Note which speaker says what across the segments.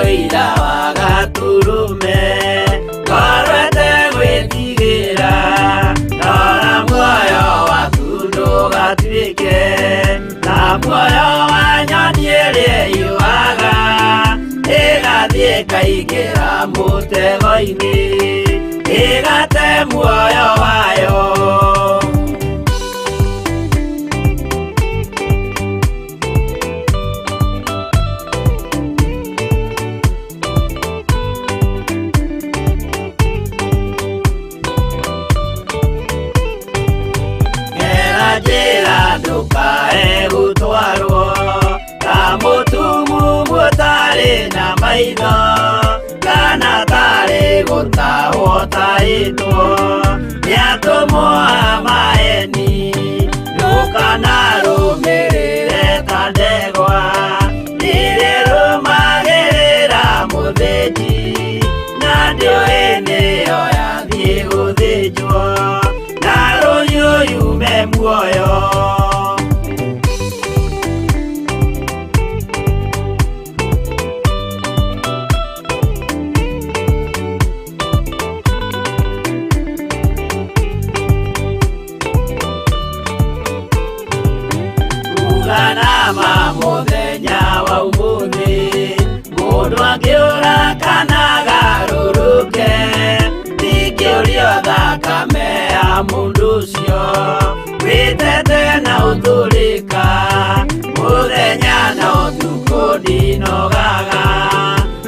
Speaker 1: Ũira wa Gatũrũme, ngoro ĩtegwĩtigĩra, rora muoyo waku ndũgatuĩke ta muoyo wa nyoni ĩrĩa yũaga, ĩgathiĩ ĩkaingĩra mũtego-inĩ, ĩgate muoyo wayo. Gera njĩra ndũkae gũtwarwo ta mũtumumu ũtarĩ na maitho, kana tarĩ gũtahwo tahĩtwo nĩ atũmwo a maeni. Ndũkanarũmĩrĩre ta ndegwa ĩrĩa ĩrũmagĩrĩra mũthĩnji, na ndĩũĩ nĩyo yathiĩ gũthĩnjwo, na rũhiũ yume muoyo. Uga nama mũthenya wa ũmũthĩ, mũndũ angĩũra kana agarũrũke, ndingĩũrio thakame ya mũndũ ũcio, wĩtete na ũtũrĩka, mũthenya na ũtukũ ndinogaga,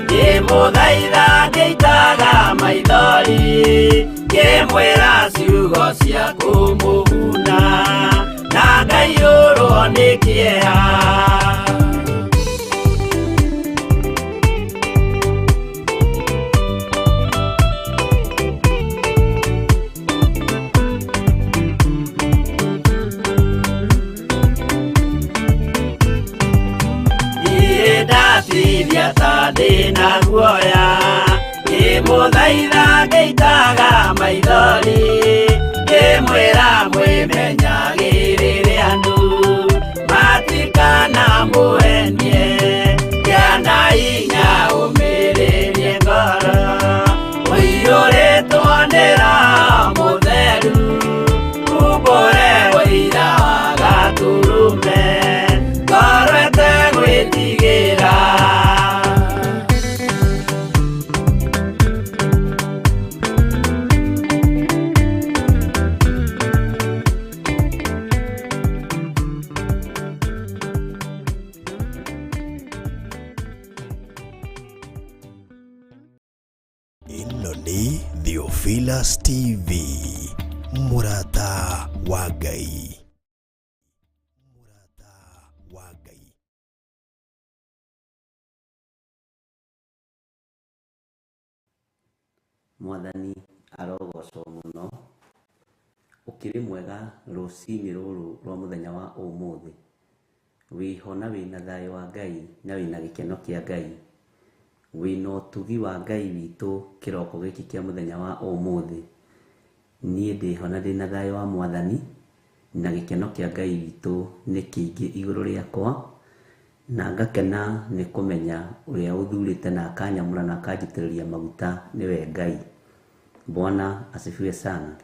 Speaker 1: ngĩmũthaitha ngĩitaga maithori, ngĩmwĩra ciugo cia kũmũguna, na ngaiyũrwo nĩ kĩeha. Niĩ ndatithia ta ndĩna guoya, ngĩmũthaitha ngĩitaga maithori, ngĩmwĩra mwĩmenyagĩrĩre andũ matikanamũhenie, kĩana hinya ũmĩrĩrie ngoro, ũiyũrĩtwo nĩ Roho Mũtheru, umbũre ũira wa Gatũrũme, ngoro ĩtegwĩtigĩra.
Speaker 2: Ĩno nĩ Theophilus TV, mũrata wa Ngai. Mũrata wa Ngai.
Speaker 3: Mwathani arogocwo mũno. Ũkĩrĩ mwega rũcinĩ rũrũ rwa mũthenya wa ũmũthĩ. Wĩho na wĩna thayũ wa Ngai na wĩna gĩkeno kĩa Ngai. Wĩna ũtugi wa Ngai witũ kĩroko gĩkĩ kĩa mũthenya wa ũmũthĩ. Niĩ ndĩho na ndĩna thayũ wa Mwathani na gĩkeno kĩa Ngai witũ nĩ kĩingĩ igũrũ rĩakwa, na ngakena nĩ kũmenya ũrĩa ũthurĩte na akanyamũra na akanjitĩrĩria maguta nĩwe Ngai. Bwana asifiwe sana.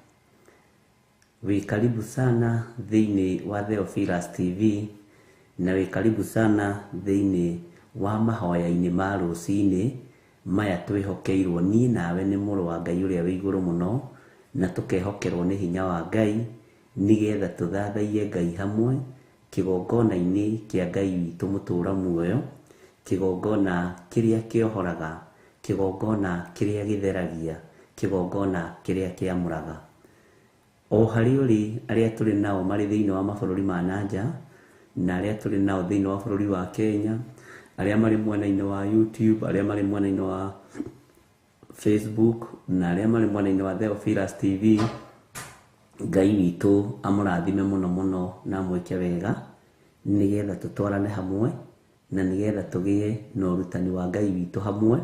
Speaker 3: Wĩ karibu sana thĩinĩ wa Theophilus TV na wĩ karibu sana thĩinĩ wa mahoya-inĩ ma rũcinĩ maya twĩhokeirwo niĩ nawe nĩ mũrũ wa Ngai ũrĩa wĩ igũrũ mũno, na tũkehokerwo nĩ hinya wa Ngai nĩgetha tũthathaiye Ngai hamwe kĩgongona-inĩ kĩa Ngai witũ mũtũũra muoyo, kĩgongona kĩrĩa kĩohoraga, kĩgongona kĩrĩa gĩtheragia, kĩgongona kĩrĩa kĩamũraga. O harĩa ũrĩ, arĩa tũrĩ nao marĩ thĩinĩ wa mabũrũri ma nanja, na arĩa tũrĩ nao thĩinĩ wa bũrũri wa Kenya, arĩa marĩ mwena-inĩ wa YouTube, arĩa marĩ mwena-inĩ wa Facebook, na arĩa marĩ mwena-inĩ wa Theophilus TV, Ngai witũ amũrathime mũno mũno na amwĩke wega, nĩgetha tũtwarane hamwe, na nĩgetha tũgĩe na ũrutani wa Ngai witũ hamwe,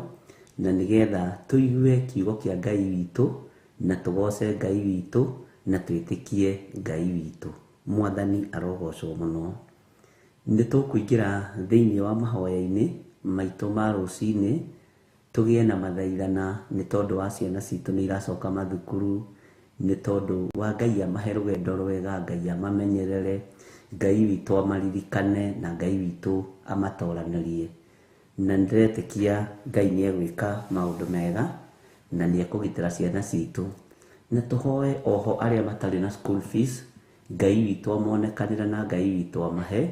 Speaker 3: na nĩgetha tũigue kiugo kĩa Ngai witũ, na tũgoce Ngai witũ, na twĩtĩkie Ngai witũ. Mwathani arogocwo mũno. Nĩ tũkũingĩra thĩinĩ wa mahoya-inĩ maitũ ma rũcinĩ, Tũgĩe na mathaithana nĩ tondũ wa ciana citũ nĩ iracoka mathukuru, nĩ tondũ wa Ngai amahe rũgendo rwega, Ngai amamenyerere, Ngai witũ amaririkane na Ngai witũ amatoranĩrie. Na nĩndĩretĩkia Ngai nĩ egwĩka maũndũ mega na nĩ ekũgitĩra ciana citũ. Na tũhoe oho arĩa matarĩ na school fees, Ngai witũ amonekanĩre na Ngai witũ amahe,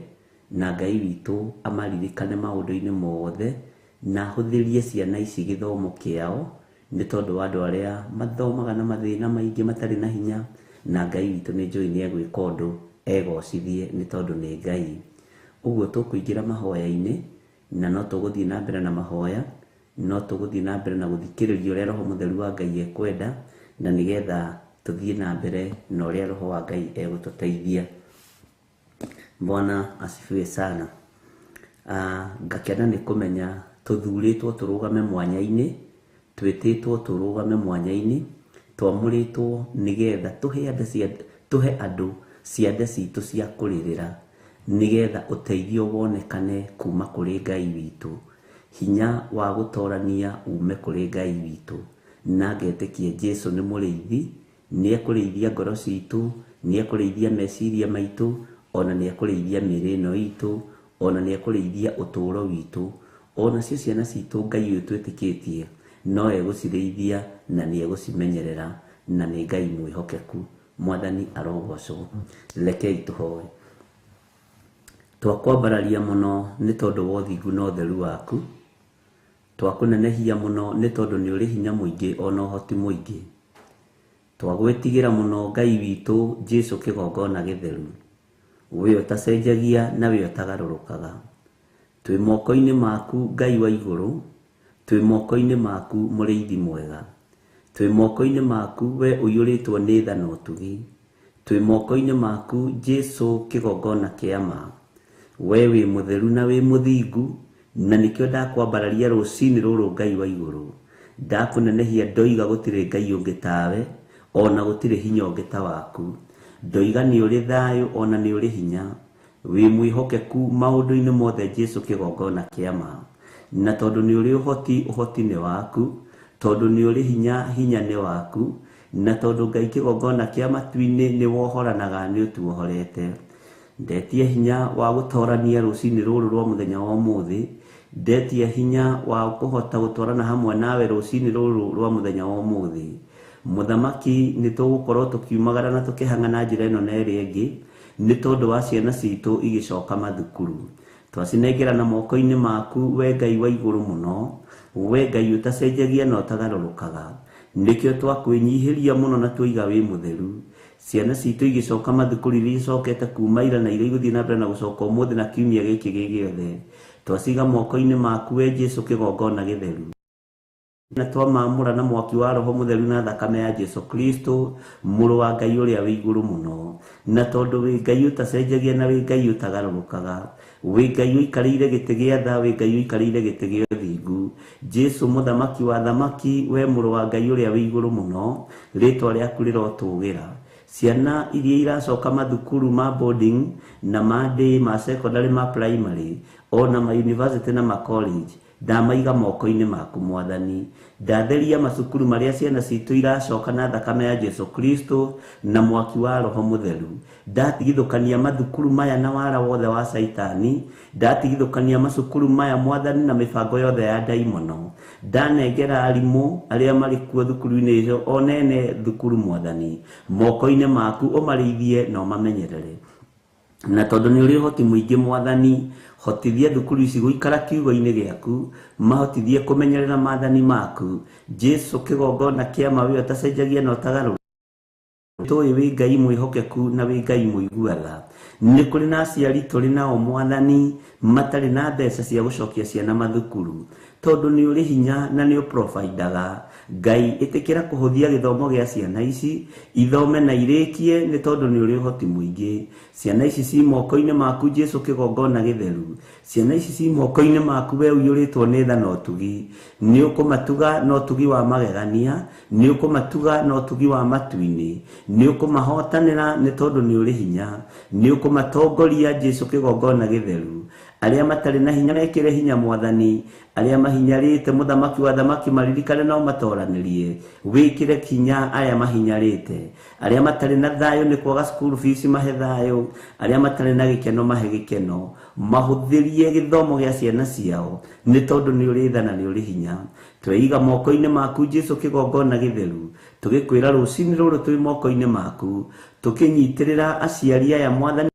Speaker 3: na Ngai witũ amaririkane maũndũ-inĩ mothe, na ahũthĩrie ciana ici gĩthomo kĩao, nĩ tondũ wa andũ arĩa mathomaga na mathĩna maingĩ matarĩ na hinya, na Ngai witũ nĩ njũĩ nĩ egwĩka ũndũ egocithie nĩ tondũ nĩ Ngai. Ũguo tũkũingĩra mahoya-inĩ, na no tũgũthiĩ na mbere na mahoya, no tũgũthiĩ na mbere na gũthikĩrĩria ũrĩa Roho Mũtheru wa Ngai ekwenda, na nĩgetha tũthiĩ na mbere na ũrĩa Roho wa Ngai egũtũteithia. Bwana asifiwe sana. Ngakena nĩ kũmenya tũthurĩtwo tũrũgame mwanya-inĩ, twĩtĩtwo tũrũgame mwanya-inĩ, twamũrĩtwo nĩgetha tũhe andũ ciande citũ cia kũrĩrĩra, nĩgetha ũteithio wonekane kuma kũrĩ Ngai witũ, hinya wa gũtorania ume kũrĩ Ngai witũ. Na ngetĩkia Jesu nĩ mũrĩithi, nĩ ekũrĩithia ngoro citũ, nĩ ekũrĩithia meciria maitũ, ona nĩ ekũrĩithia mĩĩrĩ ĩno itũ, ona nĩ ekũrĩithia ũtũũro witũ. Ona cio ciana citũ Ngai ũyũ twĩtĩkĩtie no egũcirĩithia na nĩ egũcimenyerera, na nĩ Ngai mwĩhokeku. Mwathani arogocwo. Rekei tũhoe. Twakwambararia mũno nĩ tondũ wa ũthingu na ũtheru waku, twakũnenehia mũno nĩ tondũ nĩ ũrĩ hinya mũingĩ ona ũhoti mũingĩ. Twagwĩtigĩra mũno Ngai witũ Jesu kĩgongona gĩtheru, we ũtacenjagia na we ũtagarũrũkaga. Twĩ moko-inĩ maku Ngai wa igũrũ, twĩ moko-inĩ maku mũrĩithi mwega, twĩ moko-inĩ maku we ũiyũrĩtwo nĩ tha na ũtugi, twĩ moko-inĩ maku Jesu kĩgongona kĩa ma. We wĩ mũtheru na wĩ mũthingu, na nĩkĩo ndakwambararia rũcinĩ rũrũ Ngai wa igũrũ. Ndakũnenehia ndoiga gũtirĩ Ngai ũngĩ tawe, ona gũtirĩ hinya ũngĩ ta waku. Ndoiga nĩ ũrĩ thayũ ona nĩ ũrĩ hinya, wĩ mwĩhokeku maũndũ-inĩ mothe Jesu kĩgongona kĩa ma. Na tondũ nĩ ũrĩ ũhoti, ũhoti nĩ waku, tondũ nĩ ũrĩ hinya, hinya nĩ waku, na tondũ Ngai kĩgongona kĩa matu-inĩ nĩ wohoranaga nĩ ũtuohorete. Ndetie hinya wa gũtorania rũcinĩ rũrũ rwa mũthenya wa ũmũthĩ, ndetie hinya wa kũhota gũtwarana hamwe nawe rũcinĩ rũrũ rwa mũthenya wa ũmũthĩ. Mũthamaki nĩ tũgũkorwo tũkiumagara na tũkĩhang'ana njĩra ĩno na ĩrĩa ĩngĩ, nĩ tondũ wa ciana citũ igĩcoka mathukuru. Twacinengera na moko-inĩ maku we Ngai wa igũrũ mũno, we Ngai ũtacenjagia na ũtagarũrũkaga. Nĩkĩo twakwĩnyihĩria mũno na tuoiga wĩ mũtheru. Ciana citũ igĩcoka mathukuru iria icokete kuma ira na iria igũthiĩ na mbere na gũcoka ũmũthĩ na kiumia gĩkĩ gĩ gĩothe, twaciga moko-inĩ maku we Jesu kĩgongona gĩtheru. Na twamamũra na mwaki wa Roho Mũtheru na thakame ya Jesu Kristo mũrũ wa Ngai ũrĩa wĩ igũrũ mũno. Na tondũ wĩ Ngai ũtacenjagia na wĩ Ngai ũtagarũrũkaga, wĩ Ngai ũikarĩire gĩtĩ gĩa tha, wĩ Ngai ũikarĩire gĩtĩ gĩa ũthingu, Jesu mũthamaki wa thamaki, we mũrũ wa Ngai ũrĩa wĩ igũrũ mũno, rĩtwa rĩaku rĩrotũgĩra. Ciana iria iracoka mathukuru ma boarding na ma day, ma secondary, ma primary, ona ma university na ma college, ndamaiga moko-inĩ maku Mwathani. Ndatheria macukuru marĩa ciana citũ iracoka na thakame ya Jesu Kristo na mwaki wa Roho Mũtheru. Ndatigithũkania mathukuru maya na wara wothe wa Caitani, ndatigithũkania macukuru maya Mwathani na mĩbango yothe ya ndaimono. Ndanengera arimũ arĩa marĩ kuo thukuru-inĩ icio onene thukuru Mwathani, moko-inĩ maku ũmarĩithie na ũmamenyerere. Na tondũ nĩ ũrĩ ũhoti mũingĩ Mwathani, hotithia thukuru ici gũikara kiugo-inĩ gĩaku, mahotithie kũmenyerera maathani maku. Jesu kĩgongona kĩa ma we ũtacenjagia na ũtagarũrũkaga. Tũĩ wĩ Ngai mwĩhokeku na wĩ Ngai mũigua tha. Nĩ kũrĩ na aciari tũrĩ nao Mwathani matarĩ na mbeca cia gũcokia ciana mathukuru, tondũ nĩ ũrĩ hinya na nĩ ũprovidaga. Ngai ĩtĩkĩra kũhũthia gĩthomo gĩa ciana ici, ithome na irĩkie nĩ tondũ nĩ ũrĩ ũhoti mũingĩ. Ciana ici ci moko-inĩ maku Jesu kĩgongona gĩtheru. Ciana ici ci moko-inĩ maku we ũiyũrĩtwo nĩ tha na ũtugi. Nĩ ũkũmatuga na ũtugi wa magegania, nĩ ũkũmatuga na ũtugi wa matu-inĩ, nĩ ũkũmahotanĩra nĩ tondũ nĩ ũrĩ hinya, nĩ ũkũmatongoria Jesu kĩgongona gĩtheru. Arĩa matarĩ na hinya mekĩre hinya Mwathani, arĩa mahinyarĩte Mũthamaki wa athamaki maririkane no matoranĩrie. Wĩkĩre kinya arĩa mahinyarĩte, arĩa matarĩ na thayũ nĩ kwaga school fees mahe thayũ, arĩa matarĩ na gĩkeno mahe gĩkeno, mahũthĩrie gĩthomo gĩa ciana ciao, nĩ tondũ nĩ ũrĩ tha na nĩ ũrĩ hinya. Tweiga moko-inĩ maku Jesu kĩgongona gĩtheru, tũgĩkwĩra rũcinĩ rũrũ twĩ moko-inĩ maku, tũkĩnyitĩrĩra aciari aya Mwathani,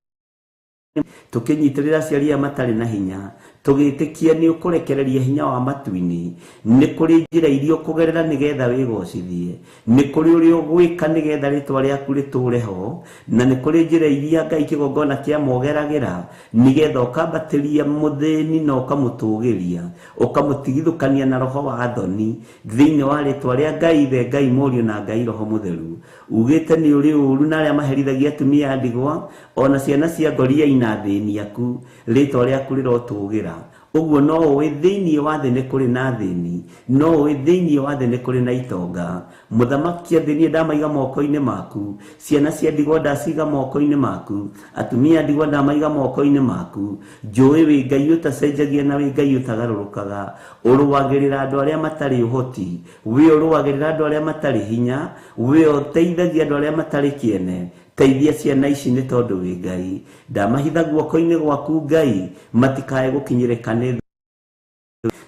Speaker 3: tũkĩnyitĩrĩra aciari aya matarĩ na hinya, tũgĩtĩkia nĩ ũkũrekereria hinya wa matu-inĩ. Nĩ kũrĩ njĩra iria ũkũgerera nĩgetha wĩgocithie, nĩ kũrĩ ũrĩa ũgwĩka nĩgetha rĩtwa rĩaku rĩtũre ho, na nĩ kũrĩ njĩra iria Ngai kĩgongona kĩa mogeragĩra nĩgetha ũkambatĩria mũthĩni na ũkamũtũgĩria, ũkamũtigithũkania na roho wa thoni, thĩinĩ wa rĩtwa rĩa Ngai Ithe, Ngai Mũriũ na Ngai Roho Mũtheru. Ugĩte nĩ ũrĩ ũru na arĩa maherithagia atumia a ndigwa, ona ciana cia ngoriai na athĩni aku, rĩtwa rĩaku rĩrotũgĩra. Ũguo no ũĩ thĩinĩ wa thĩ nĩ kũrĩ na athĩni, no ũĩ thĩinĩ wa thĩ nĩ kũrĩ na itonga. Mũthamaki athĩni ndamaiga moko-inĩ maku, ciana cia ndigwa ndaciga moko-inĩ maku, atumia a ndigwa ndamaiga moko-inĩ maku. Njũĩ wĩ Ngai ũtacenjagia na wĩ Ngai ũtagarũrũkaga, ũrũagĩrĩra andũ arĩa matarĩ ũhoti, wĩ ũrũagĩrĩra andũ arĩa matarĩ hinya, wĩ ũteithagia andũ arĩa matarĩ kĩene. Teithia ciana ici nĩ tondũ wĩ Ngai. Ndamahitha guoko-inĩ gwaku Ngai, matikae gũkinyĩrĩka nĩ.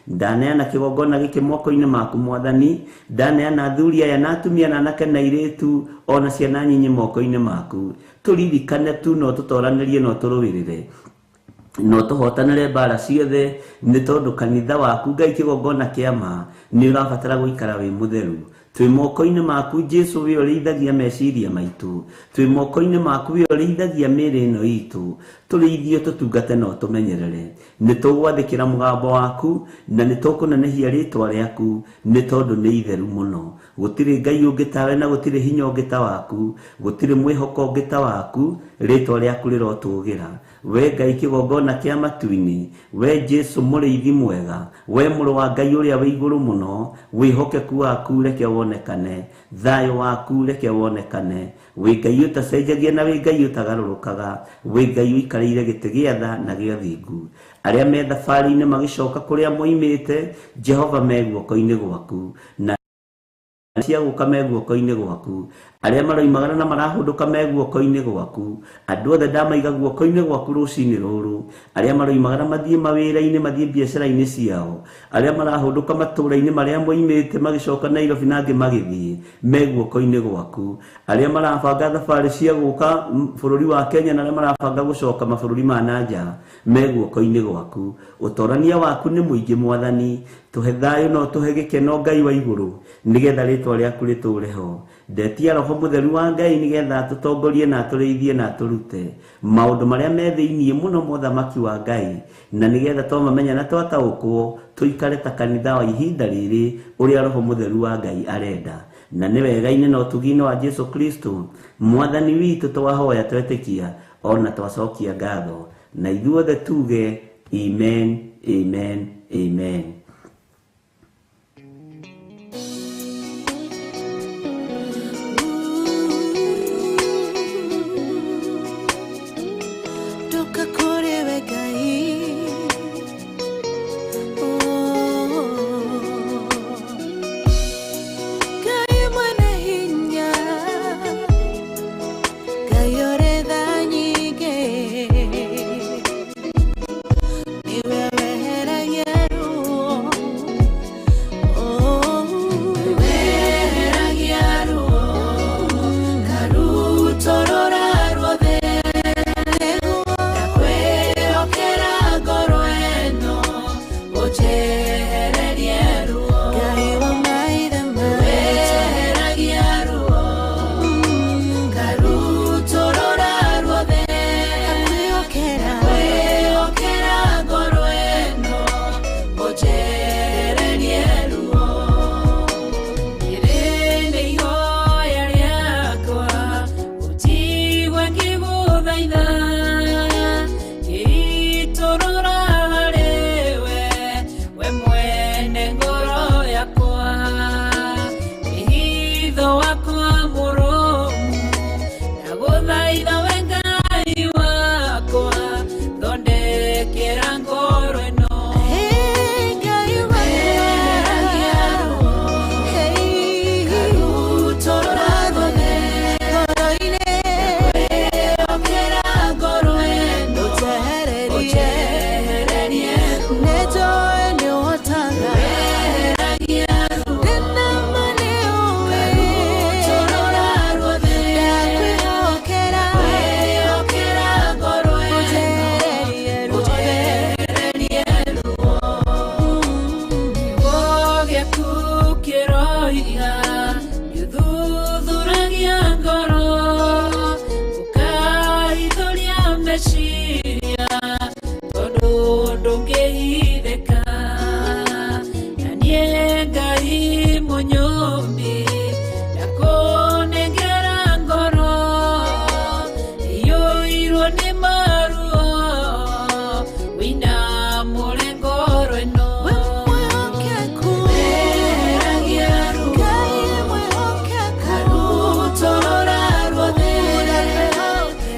Speaker 3: Ndaneana kĩgongona gĩkĩ moko-inĩ maku Mwathani, ndaneana athuri aya na atumia na anake na airĩtu ona ciana nyinyi moko-inĩ maku. Tũririkane tu no tũtoranĩrie no tũrũĩrĩre, no tũhotanĩre mbara ciothe, nĩ tondũ kanitha waku Ngai kĩgongona kĩa ma nĩ ũrabatara gũikara wĩ mũtheru. Twĩ moko-inĩ maku Jesu, wĩ ũrĩithagia meciria maitũ, twĩ moko-inĩ maku wĩ ũrĩithagia mĩĩrĩ ĩno itũ, tũrĩithio tũtungate na ũtũmenyerere. Nĩ tũgwathĩkĩra mũgambo waku na nĩ tũkũnenehia rĩtwa rĩaku, nĩ tondũ nĩ itheru mũno. Gũtirĩ Ngai ũngĩ tawe na gũtirĩ hinya ũngĩ ta waku, gũtirĩ mwĩhoko ũngĩ ta waku, rĩtwa rĩaku rĩrotũgĩra. We Ngai kĩgongona kĩa matu-inĩ, we Jesu mũrĩithi mwega, we mũrũ wa Ngai ũrĩa wĩ igũrũ mũno, wĩhokeku waku reke wonekane, thayũ waku reke wonekane. Wĩ Ngai ũtacenjagia na wĩ Ngai ũtagarũrũkaga, wĩ Ngai ũikarĩire gĩtĩ gĩa tha na gĩa ũthingu. Arĩa me thabarĩ-inĩ magĩcoka kũrĩa moimĩte, Jehova me guoko-inĩ gwaku, na cia gũka me guoko-inĩ gwaku. Arĩa maroimagara na marahũndũka me guoko-inĩ gwaku. Andũ othe ndamaiga guoko-inĩ gwaku rũcinĩ rũrũ. Arĩa maroimagara mathiĩ mawĩra-inĩ, mathiĩ biacara-inĩ ciao, arĩa marahũndũka matũũra-inĩ marĩa moimĩte magĩcoka Nairobi na angĩ magĩthiĩ, me guoko-inĩ gwaku. Arĩa marabanga thabarĩ cia gũka bũrũri wa Kenya na arĩa marabanga gũcoka mabũrũri ma na nja, me guoko-inĩ gwaku. Ũtorania waku nĩ mũingĩ Mwathani, tũhe thayũ na ũtũhe gĩkeno Ngai wa igũrũ, nĩgetha rĩtwa rĩaku rĩtũre ho. Ndetia Roho Mũtheru wa Ngai nĩgetha atũtongorie na atũrĩithie na atũrute maũndũ marĩa me thĩinĩ mũno ma ũthamaki wa Ngai, na nĩgetha twamamenya na twataũkwo tũikare ta kanitha wa ihinda rĩrĩ ũrĩa Roho Mũtheru wa Ngai arenda. Na nĩ wega-inĩ na ũtugi-inĩ wa Jesu Kristo Mwathani witũ twahoya twetĩkia ona twacokia ngatho, na ithuothe tuge amen, amen, amen.
Speaker 4: Ndoka kũrĩ we Ngai. Oh. Ngai mwene hinya, Ngai ũrĩ tha nyingĩ, nĩwe weheragia ruo. gĩaku kĩroiga gĩthuthuragia ngoro ũkaithũria meciria tondũ ndũngĩhithĩka na niĩ Ngai mũnyũmbi ndakũnengera ngoro iyũirwo nĩ maruo wĩinamũre ngoro ĩno Weheragia ruo karutũrũra ruothe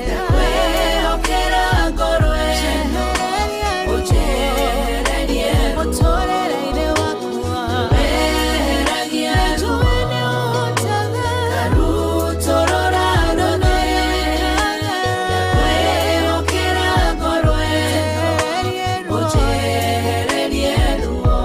Speaker 4: ndakwĩhokera ngoro ĩno ũnjehererie ruo Weheragia ruo karutũrũra ruothe ndakwĩhokera ngoro ĩno ũnjehererie ruo.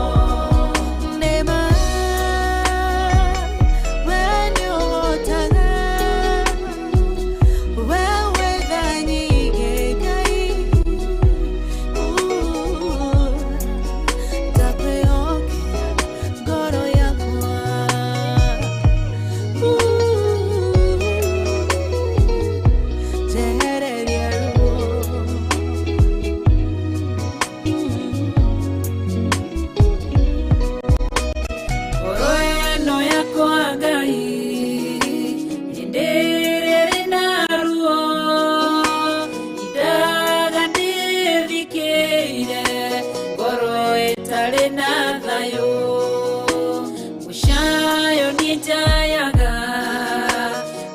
Speaker 4: Ngoro ĩno yakwa Ngai hĩndĩ ĩrĩa ĩrĩ na ruo indaga ndĩthikĩire ngoro ĩtarĩ na thayũ mũcayo niĩ njayaga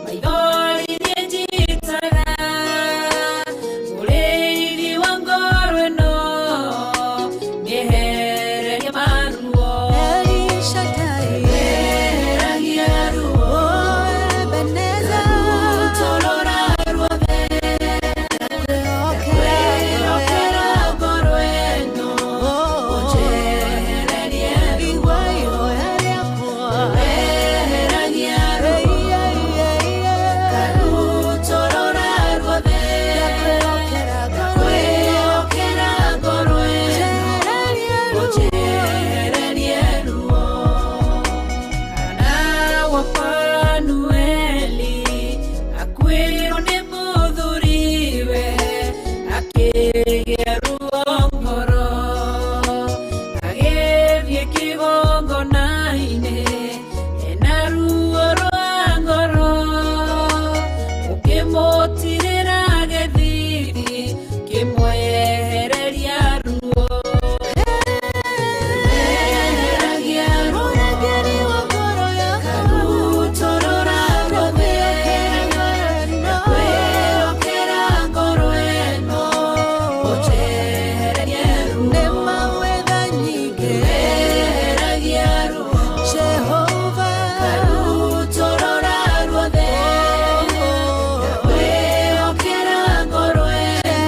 Speaker 4: maithori niĩ njitaga mũrĩithi wa ngoro ĩno mĩehererie maruo. Weheragia ruo karutũrũra ruothe ndakwĩhokera ngoro ĩno ũnjehererie ruo. Weheragia ruo karutũrũra ruothe ndakwĩhokera ngoro ĩno ũnjehererie ruo. Hana wa Fanueli akuĩrwo nĩ mũthuriwe akĩgĩa ruo ngoro agĩthiĩ kĩgongona-inĩ ena ruo rwa ngoro ũkĩmũtirĩra gĩthithi kĩmwehereria ruo. Weheragia ruo karutũrũra ruothe ndakwĩhokera ngoro ĩno ũnjehererie ruo. Weheragia ruo karutũrũra ruothe ndakwĩhokera ngoro ĩno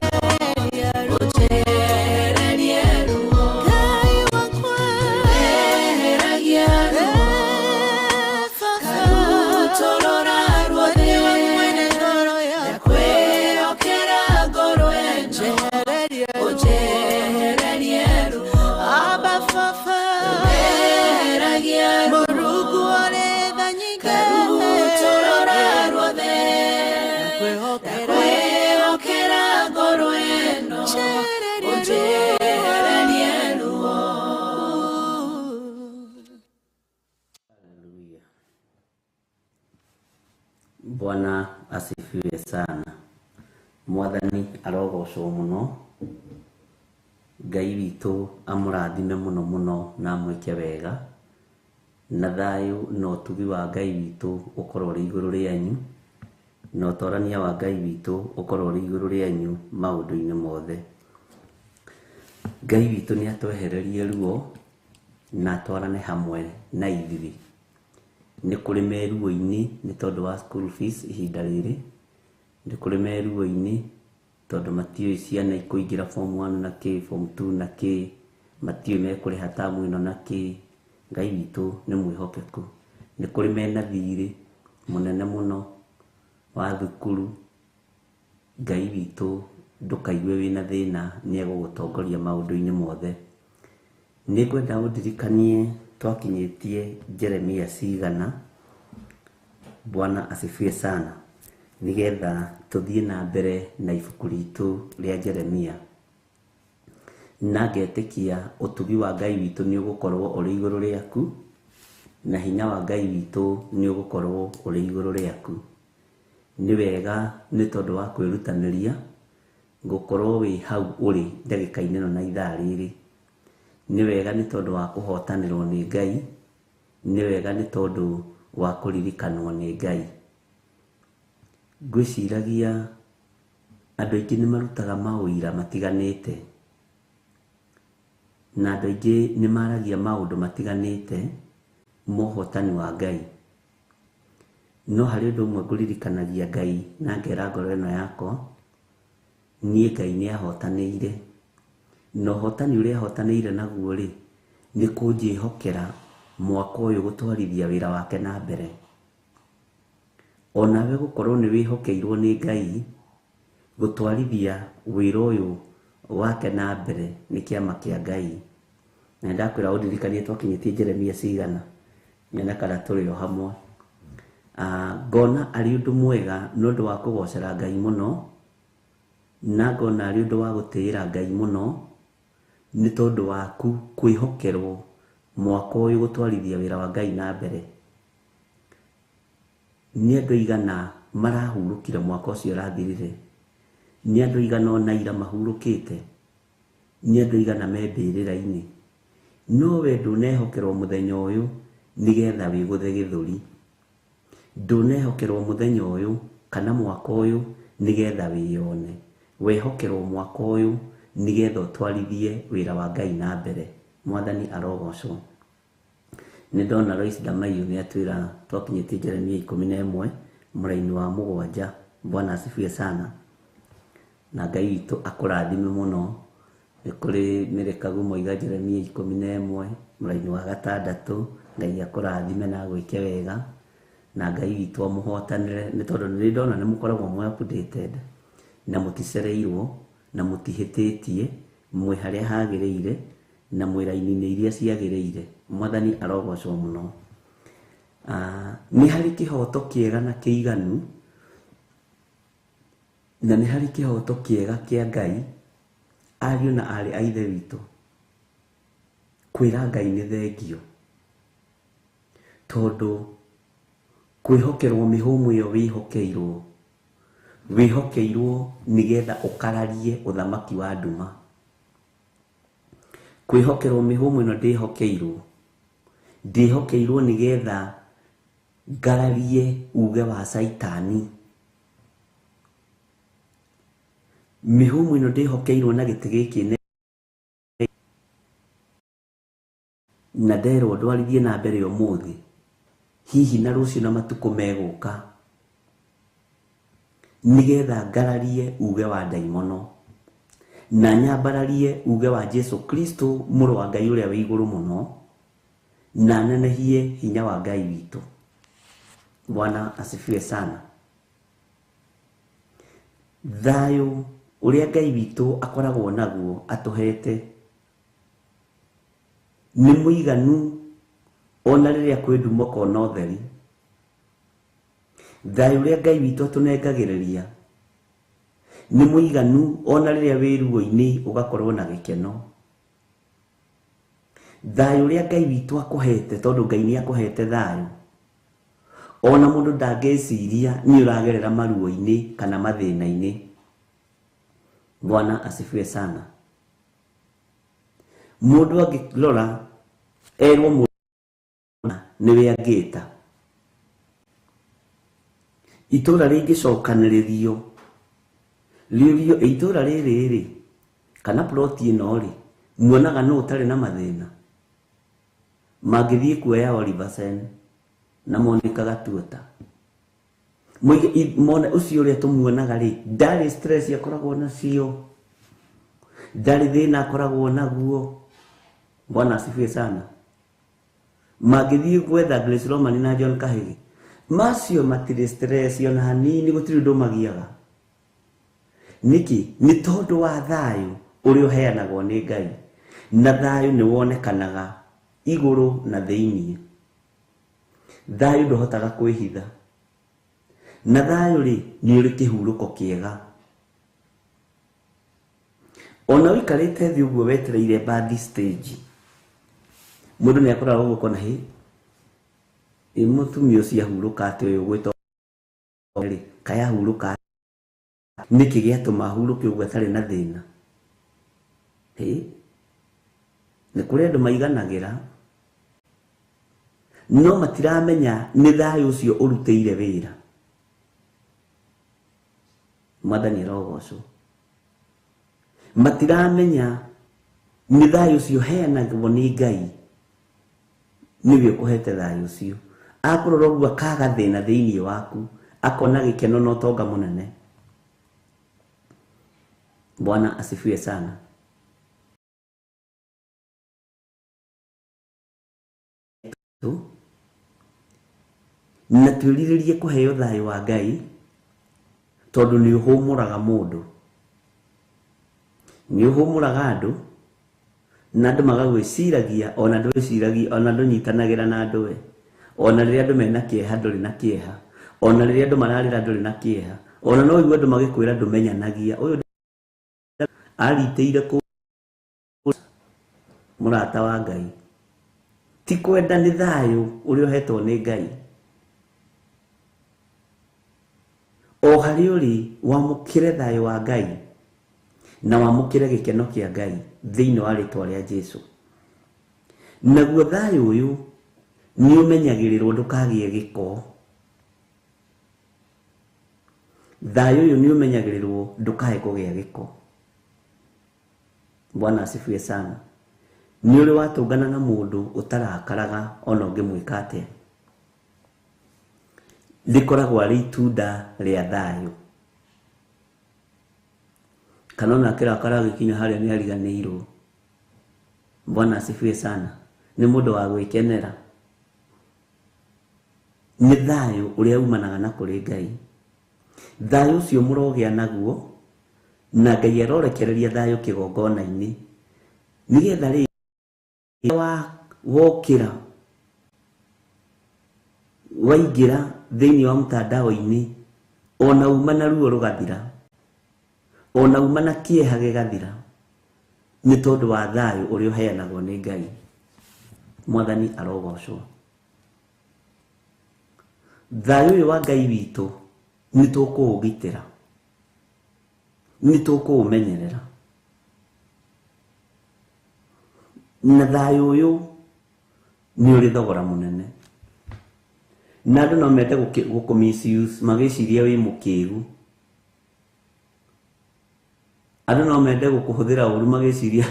Speaker 4: ũnjehererie ruo. Weheragia ruo karutũrũra ruothe ndakwĩhokera ngoro ĩno ũnjehererie ruo. Weheragia ruo karutũrũra ruothe ndakwĩhokera ngoro ĩno ũnjehererie ruo.
Speaker 3: Haleluya. Bwana asifiwe sana. Mwathani arogocwo mũno. Ngai witũ amũrathime mũno mũno na amwĩke wega. Na thayũ na ũtugi wa Ngai witũ ũkorwo ũrĩ igũrũ rĩanyu, na ũtorania wa Ngai witũ ũkorwo ũrĩ igũrũ rĩanyu maũndũ-inĩ mothe. Ngai witũ nĩ atwehererie ruo na atwarane hamwe na ithuĩ. Nĩ kũrĩ me ruo-inĩ nĩ tondũ wa school fees ihinda rĩrĩ, nĩ kũrĩ me ruo-inĩ tondũ matiũĩ ciana ikũingĩra form 1 na kĩ, form 2 na kĩ, matiũĩ mekũrĩha tamu ĩno na kĩ. Ngai witũ nĩ mwĩhokeku. Nĩ kũrĩ mena thirĩ mũnene mũno wa thukuru. Ngai witũ ndũkaigue wĩna thĩna, nĩ egũgũtongoria maũndũ-inĩ mothe. Nĩ ngwenda ũndirikanie twakinyĩtie Jeremia cigana. Bwana asifiwe sana. Nĩgetha tũthiĩ na mbere na ibuku ritũ rĩa Jeremia. Na ngetĩkia ũtugi wa Ngai witũ nĩ ũgũkorwo ũrĩ igũrũ rĩaku, na hinya wa Ngai witũ nĩ ũgũkorwo ũrĩ igũrũ rĩaku. Nĩ wega nĩ tondũ wa kwĩrutanĩria gũkorwo wĩ hau ũrĩ ndagĩka-inĩ ĩno na ithaa rĩrĩ. Nĩ wega nĩ tondũ wa kũhotanĩrwo nĩ Ngai, nĩ wega nĩ tondũ wa kũririkanwo nĩ Ngai. Ngwĩciragia andũ aingĩ nĩ marutaga maũira matiganĩte, na andũ aingĩ nĩ maragia maũndũ matiganĩte ma ũhotani wa Ngai. No harĩ ũndũ ũmwe ngũririkanagia Ngai na ngera ngoro ĩno yakwa, niĩ Ngai nĩ ahotanĩire. Na ũhotani ũrĩa ahotanĩire naguo rĩ, nĩ kũnjĩhokera mwaka ũyũ gũtwarithia wĩra wake na mbere. Onawe gũkorwo nĩ wĩhokeirwo nĩ Ngai gũtwarithia wĩra ũyũ wake na mbere nĩ kĩama kĩa Ngai. Na nĩndakwĩra ũndirikanie twakinyĩtie Jeremia cigana, nyone kana tũrĩ o hamwe. Ngona arĩ ũndũ mwega nĩ ũndũ wa kũgocera Ngai mũno, na ngona arĩ ũndũ wa gũtĩĩra Ngai mũno, nĩ tondũ waku kwĩhokerwo mwaka ũyũ gũtwarithia wĩra wa Ngai na mbere. Nĩ andũ aigana marahurũkire mwaka ũcio ũrathirire? Nĩ andũ aigana ona ira mahurũkĩte? Nĩ andũ aigana me mbĩrĩra-inĩ? No we ndũnehokerwo mũthenya ũyũ nĩgetha wĩgũthe gĩthũri. Ndũnehokerwo mũthenya ũyũ kana mwaka ũyũ nĩgetha wĩyone. Wehokerwo mwaka ũyũ nĩgetha ũtwarithie wĩra wa Ngai na mbere. Mwathani arogocwo. Nĩ ndona Lois Damayo nĩ atwĩra twakinyĩtie Jeremia 11 mũraini wa 7. Bwana asifiwe sana. Na Ngai witũ akũrathime mũno. Nĩ kũrĩ Mĩrĩkagu moiga Jeremia 11 mũraini wa 6. Ngai akũrathime na agwĩke wega. Na Ngai witũ amũhotanĩre, nĩ tondũ nĩ ndona nĩ mũkoragwo mwĩ updated na mũticereirwo na mũtihĩtĩtie, mwĩ harĩa hagĩrĩire na mwĩ raini-inĩ iria ciagĩrĩire. Mwathani arogocwo mũno. Nĩ harĩ kĩhoto kĩega na kĩiganu, na nĩ harĩ kĩhoto kĩega kĩa Ngai, ariũ na aarĩ a Ithe witũ, kwĩra Ngai nĩ thengio, tondũ kwĩhokerwo mĩhũmũ ĩyo wĩhokeirwo, wĩhokeirwo nĩgetha ũkararie ũthamaki wa nduma. Kwĩhokerwo mĩhũmũ ĩno ndĩhokeirwo, ndĩhokeirwo nĩgetha ngararie uge wa Caitani. Mĩhũmũ ĩno ndĩhokeirwo na gĩtĩ gĩkĩ na nderwo ndwarithie na mbere ũmũthĩ, hihi na rũciũ na matukũ megũka, nĩgetha ngararie uge wa ndaimono na nyambararie uge wa Jesu Kristo mũrũ wa Ngai ũrĩa wĩ igũrũ mũno, na nenehie hinya wa Ngai witũ. Bwana asifiwe sana. Thayũ ũrĩa Ngai witũ akoragwo naguo atũhete nĩ mũiganu ona rĩrĩa kwĩ nduma ũkona ũtheri. Thayũ ũrĩa Ngai witũ atũnengagĩrĩria nĩ mũiganu ona rĩrĩa wĩ ruo-inĩ ũgakorwo na gĩkeno. Thayũ ũrĩa Ngai witũ akũhete, tondũ Ngai nĩ akũhete thayũ, ona mũndũ ndangĩciria nĩ ũragerera maruo-inĩ kana mathĩna-inĩ. Bwana asifiwe sana. Mũndũ angĩrora erwo mũndũ nĩwe angĩta, itũra rĩngĩcokanĩrĩrio rĩũrio itũra rĩrĩ rĩ kana ploti ĩno rĩ, muonaga nũ ũtarĩ na mathĩna? Mangĩthiĩ kuoya Oliver Sen na monekaga tuota mone ũcio ũrĩa tũmuonaga rĩ, ndarĩ stress akoragwo nacio, ndarĩ thĩna akoragwo naguo. Bwana asifiwe sana. Mangĩthiĩ gwetha Grace Roman na John Kahigi, macio matirĩ stress ona hanini, gũtirĩ ũndũ magiaga. Nĩkĩ? Nĩ tondũ wa thayũ ũrĩa ũheanagwo nĩ Ngai, na thayũ nĩ wonekanaga Igũrũ na thĩinĩ. Thayũ ndũhotaga kwĩhitha. Na thayũ rĩ, nĩ ũrĩ kĩhurũko kĩega. Ona ũikarĩte thĩ ũguo wetereire mbathi stage, mũndũ nĩ akoragwo ũguo akona hĩ, ĩ mũtumia ũcio ahurũka atĩa ũyũ ũgwĩtwo rĩ, kaĩ ahurũka nĩkĩ gĩatũma ahurũke ũguo atarĩ na thĩna? Hĩ, nĩ kũrĩ andũ maiganagĩra no matiramenya nĩ thayũ ũcio ũrutĩire wĩra. Mwathani arogocwo. Matiramenya nĩ thayũ ũcio ũheanagwo nĩ Ngai nĩwe ũkũhete thayũ ũcio. Akũrora ũguo akaga thĩna thĩinĩ waku, akona gĩkeno na ũtonga mũnene. Bwana asifiwe sana. Na twĩrirĩrie kũheo thayũ wa Ngai tondũ nĩ ũhũmũraga mũndũ, nĩ ũhũmũraga andũ na andũ magagwĩciragia ona ndwĩciragia ona ndũnyitanagĩra na andũ we, ona rĩrĩa andũ mena kĩeha ndũrĩ na kĩeha, ona rĩrĩa andũ mararĩra ndũrĩ na kĩeha, ona no ũigue andũ magĩkwĩra ndũmenyanagia ũyũ aritĩire kũ mũrata wa Ngai. Ti kwenda nĩ thayũ ũrĩa ũhetwo nĩ Ngai. O harĩa ũrĩ wamũkĩre thayũ wa Ngai na wamũkĩre gĩkeno kĩa Ngai thĩinĩ wa rĩtwa rĩa Jesu. Naguo thayũ ũyũ nĩ ũmenyagĩrĩrwo ndũkagĩe gĩko. Thayũ ũyũ nĩ ũmenyagĩrĩrwo ndũkae kũgĩa gĩko. Bwana asifiwe sana. Nĩ ũrĩ watũngana na mũndũ ũtarakaraga ona ũngĩmwĩka atĩa? Rĩkoragwo arĩ itunda rĩa thayũ. Kana ona akĩrakara agĩkinya harĩa nĩ ariganĩirwo. Bwana asifiwe sana. Nĩ mũndũ wa gwĩkenera. Nĩ thayũ ũrĩa umanaga na kũrĩ Ngai. Thayũ ũcio mũrogĩa naguo na Ngai arorekereria thayũ kĩgongona-inĩ nĩgetha rĩ wokĩra waingĩra thĩinĩ wa mtandao-inĩ ona uma na ruo rũgathira, ona uma na kĩeha gĩgathira, nĩ tondũ wa thayũ ũrĩa ũheanagwo nĩ Ngai. Mwathani arogocwo. Thayũ ũyũ wa Ngai witũ nĩ tũkũũgitĩra, nĩ tũkũũmenyerera, na thayũ ũyũ nĩ ũrĩ thogora mũnene. Na andũ no mende gũkũ misuse magĩciria wĩ mũkĩgu. Andũ no mende gũkũhũthĩra ũru magĩciria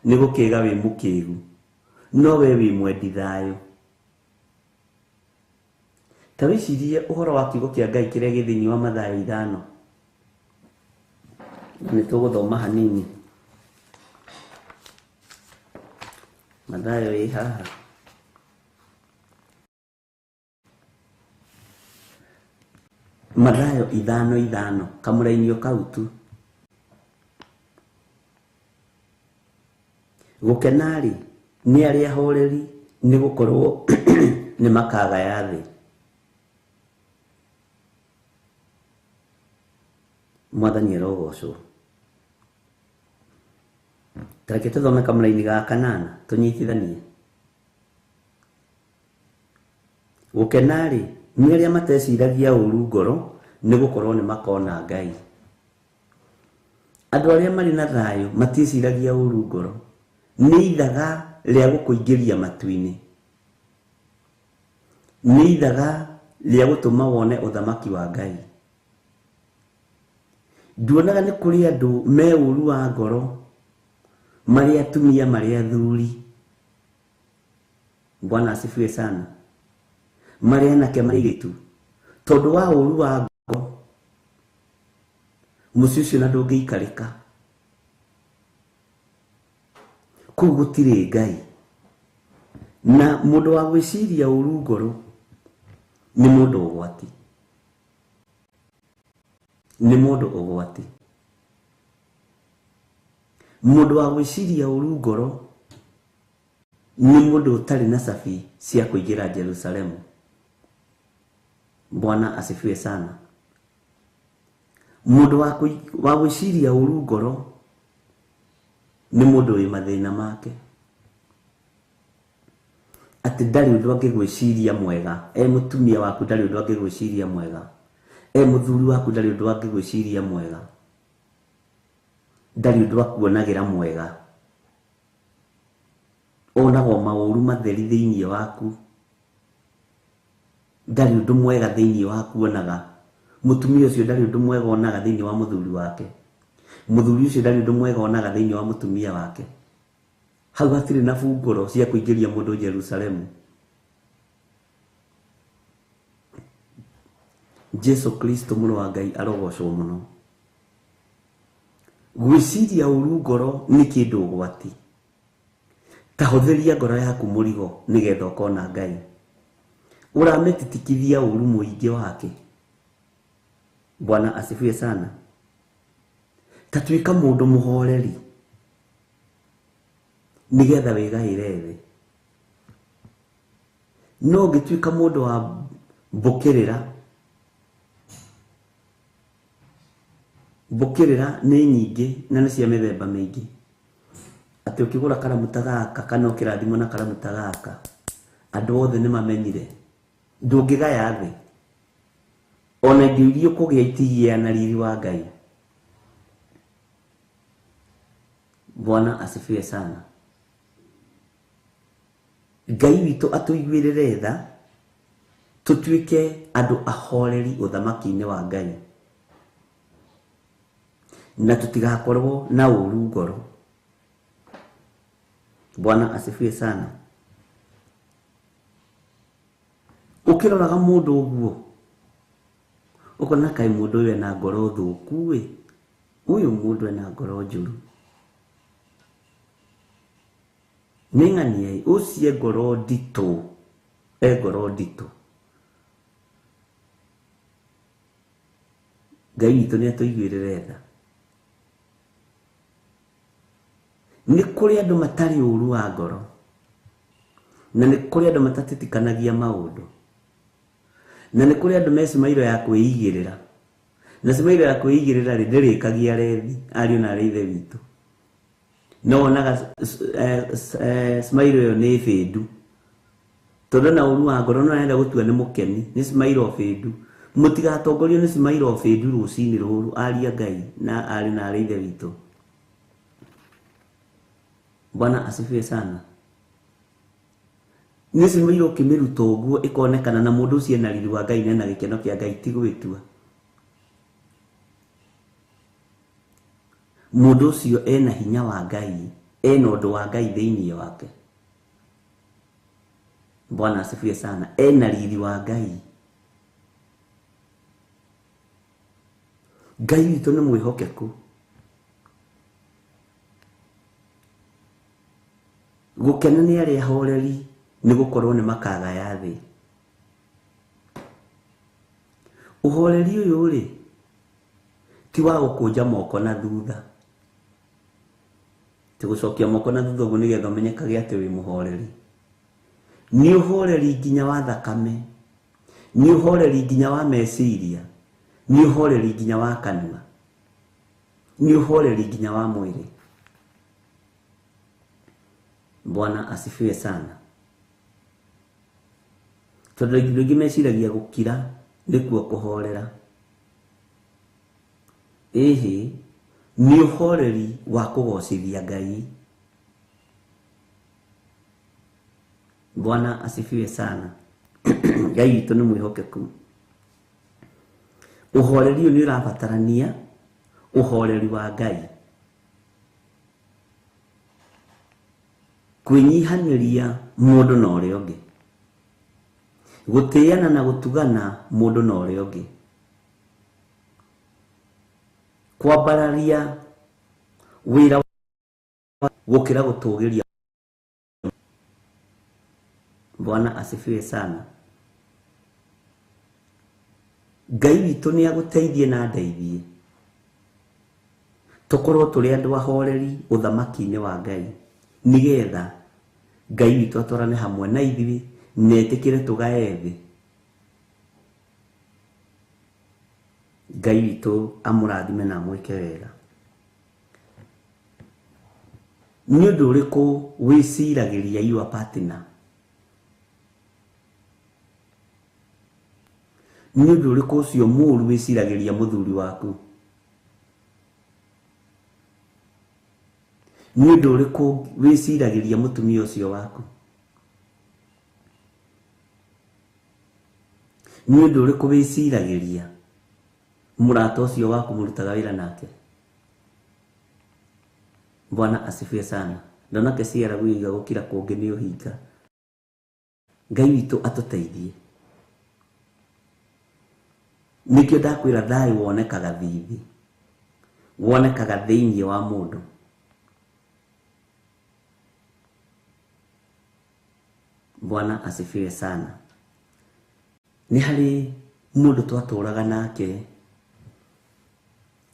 Speaker 3: nĩ gũkĩga wĩ mũkĩgu, no we wĩ mwendi thayũ. Ta wĩcirie ũhoro wa kiugo kĩa Ngai kĩrĩa gĩ thĩinĩ wa Mathayo 5. Na nĩ tũgũthoma hanini. Mathayo ĩ haha. Mathayo 5:5 kamũrainio kau tu. Gũkena-rĩ nĩ arĩa ahoreri nĩ gũkorwo nĩ makagaya thĩ. Mwathani arogocwo. Ta reke tũthome kamũraini ga 8 tũnyitithanie. Gũkena-rĩ nĩ arĩa mateciragia ũru ngoro nĩ gũkorwo nĩ makona Ngai. Andũ arĩa marĩ na thayũ matiĩciragia ũru ngoro. Nĩ ithaga rĩa gũkũingĩria matu-inĩ. Nĩ ithaga rĩa gũtũma wone ũthamaki wa Ngai. Nduonaga nĩ kũrĩ andũ me ũru wa ngoro, marĩ atumia marĩ athuri. Bwana asifiwe sana. Marĩ anake marĩ airĩtu. Tondũ wa ũru wa ngoro, mũciĩ ũcio na ndũngĩikarĩka. Kũu gũtirĩ Ngai. Na mũndũ wa gwĩciria ũru ngoro nĩ mũndũ ũgwati. Nĩ mũndũ ũgwati. Mũndũ wa gwĩciria ũru ngoro Nĩ mũndũ ũtarĩ na cabi cia kũingĩra Jerusalemu. Bwana asifiwe sana. Mũndũ wa gwĩciria ũru ngoro nĩ mũndũ wĩ mathĩna make. Atĩ ndarĩ ũndũ angĩgwĩciria mwega. E mũtumia waku ndarĩ ũndũ angĩgwĩciria mwega. E mũthuri waku ndarĩ ũndũ angĩgwĩciria mwega. Ndarĩ ũndũ akuonagĩra mwega. Onagwo maũru matheri thĩinĩ waku. Ndarĩ ũndũ mwega thĩinĩ waku onaga. Mũtumia ũcio ndarĩ ũndũ mwega onaga thĩinĩ wa mũthuri wake. Mũthuri ũcio ndarĩ ũndũ mwega onaga thĩinĩ wa mũtumia wake. Hau hatirĩ na bungũro cia kũingĩria mũndũ Jerusalemu. Jesu Kristo mũrũ wa Ngai arogocwo mũno. Gwĩciria ũru ngoro nĩ kĩndũ ũgwati. Ta hũthĩria ngoro yaku mũrigo nĩgetha ũkona Ngai. Ũramĩtitikithia ũru mũingĩ wake. Bwana asifiwe sana. Ta tuĩka mũndũ mũhoreri nĩgetha wĩgaĩre thĩ. No ũngĩtuĩka mũndũ wa mbũkĩrĩra, mbũkĩrĩra nĩ nyingĩ na nĩ cia mĩthemba mĩingĩ. Atĩ ũkĩgũra karamu ta gaka kana ũkĩrathimwo na karamu ta gaka, andũ othe nĩ mamenyire. Ndũngĩgaya thĩ. Ona indo iria ũkũgĩa itigĩa na riri wa Ngai. Bwana asifiwe sana. Ngai witũ atũiguĩrĩre tha, tũtuĩke andũ ahoreri ũthamaki-inĩ wa Ngai. Na tũtigakorwo na ũru ngoro. Bwana asifiwe sana. Ũkĩroraga mũndũ ũguo ũkona kaĩ mũndũ ũyũ ena ngoro thũku ĩ, ũyũ mũndũ ena ngoro njũru. Nĩ ng'ania ĩ, ũcio e ngoro nditũ, e ngoro nditũ. Ngai witũ nĩ atũiguĩrĩre tha. Nĩ kũrĩ andũ matarĩ ũru wa ngoro, na nĩ kũrĩ andũ matatitikanagia maũndũ, na nĩ kũrĩ andũ me cimairo ya kwĩigĩrĩra. Na cimairo ya kwĩigĩrĩra rĩ, ndĩrĩkagia rethi, ariũ na arĩ ithe witũ. No wonaga cimairo ĩyo nĩ bĩndu. Tondũ na ũru wa ngoro no arenda gũtua nĩ mũkeni, nĩ cimairo bĩndu. Mũtigatongorio nĩ cimairo bĩndu rũcinĩ rũrũ, aria Ngai na arĩ na arĩ ithe witũ. Bwana asifiwe sana. Nĩ cimairo ũkĩmĩruta ũguo ĩkonekana na mũndũ ũcio ena riri wa Ngai na ena gĩkeno kĩa Ngai, ti gwĩtua. Mũndũ ũcio ena hinya wa Ngai, ena ũndũ wa Ngai thĩinĩ wake. Bwana asifiwe sana. Ena riri wa Ngai. Ngai witũ nĩ mwĩhokeku. Gũkena nĩ arĩa ahoreri nĩ gũkorwo nĩ makagaya thĩ. Ũhoreri ũyũ rĩ, ti wa gũkũnja moko na thutha. Ti gũcokia moko na thutha ũguo nĩgetha ũmenyekage atĩ wĩ mũhoreri. Nĩ ũhoreri nginya wa thakame, nĩ ũhoreri nginya wa meciria, nĩ ũhoreri nginya wa kanua, nĩ ũhoreri nginya wa mwĩrĩ. Bwana asifiwe sana. Tondũ andũ aingĩ meciragia gũkira nĩkuo kũhorera. Ĩhĩ, nĩ ũhoreri wa kũgocithia Ngai. Bwana asifiwe sana. Ngai witũ nĩ mwĩhokeku. Ũhoreri ũyũ nĩ ũrabatarania ũhoreri wa Ngai. Kwĩnyihanĩria mũndũ na ũrĩa ũngĩ, gũtĩana na gũtugana mũndũ na ũrĩa ũngĩ, kwambararia wĩra gũkĩra gũtũgĩria. Bwana asifiwe sana. Ngai witũ nĩ agũteithie na andeithie tũkorwo tũrĩ andũ ahoreri ũthamaki-inĩ wa Ngai, nĩgetha Ngai witũ atwarane hamwe na ithuĩ na etĩkĩre tũgae thĩ. Ngai witũ amũrathime na amwĩke wega. Nĩ ũndũ ũrĩkũ wĩciragĩria your partner? Nĩ ũndũ ũrĩkũ ũcio mũũru wĩciragĩria mũthuri waku? Nĩ ũndũ ũrĩkũ wĩciragĩria mũtumia ũcio waku? Nĩ ũndũ ũrĩkũ wĩciragĩria mũrata ũcio waku mũrutaga wĩra nake? Bwana asifiwe sana. Ndonake ciara gwĩiga gũkira kũngĩ nĩ ũhinga. Ngai witũ atũteithie. Nĩkĩo ndakwĩra thayũ wonekaga thithi, wonekaga thĩinĩ wa mũndũ. Bwana asifiwe sana. Nĩ harĩ mũndũ twatũraga nake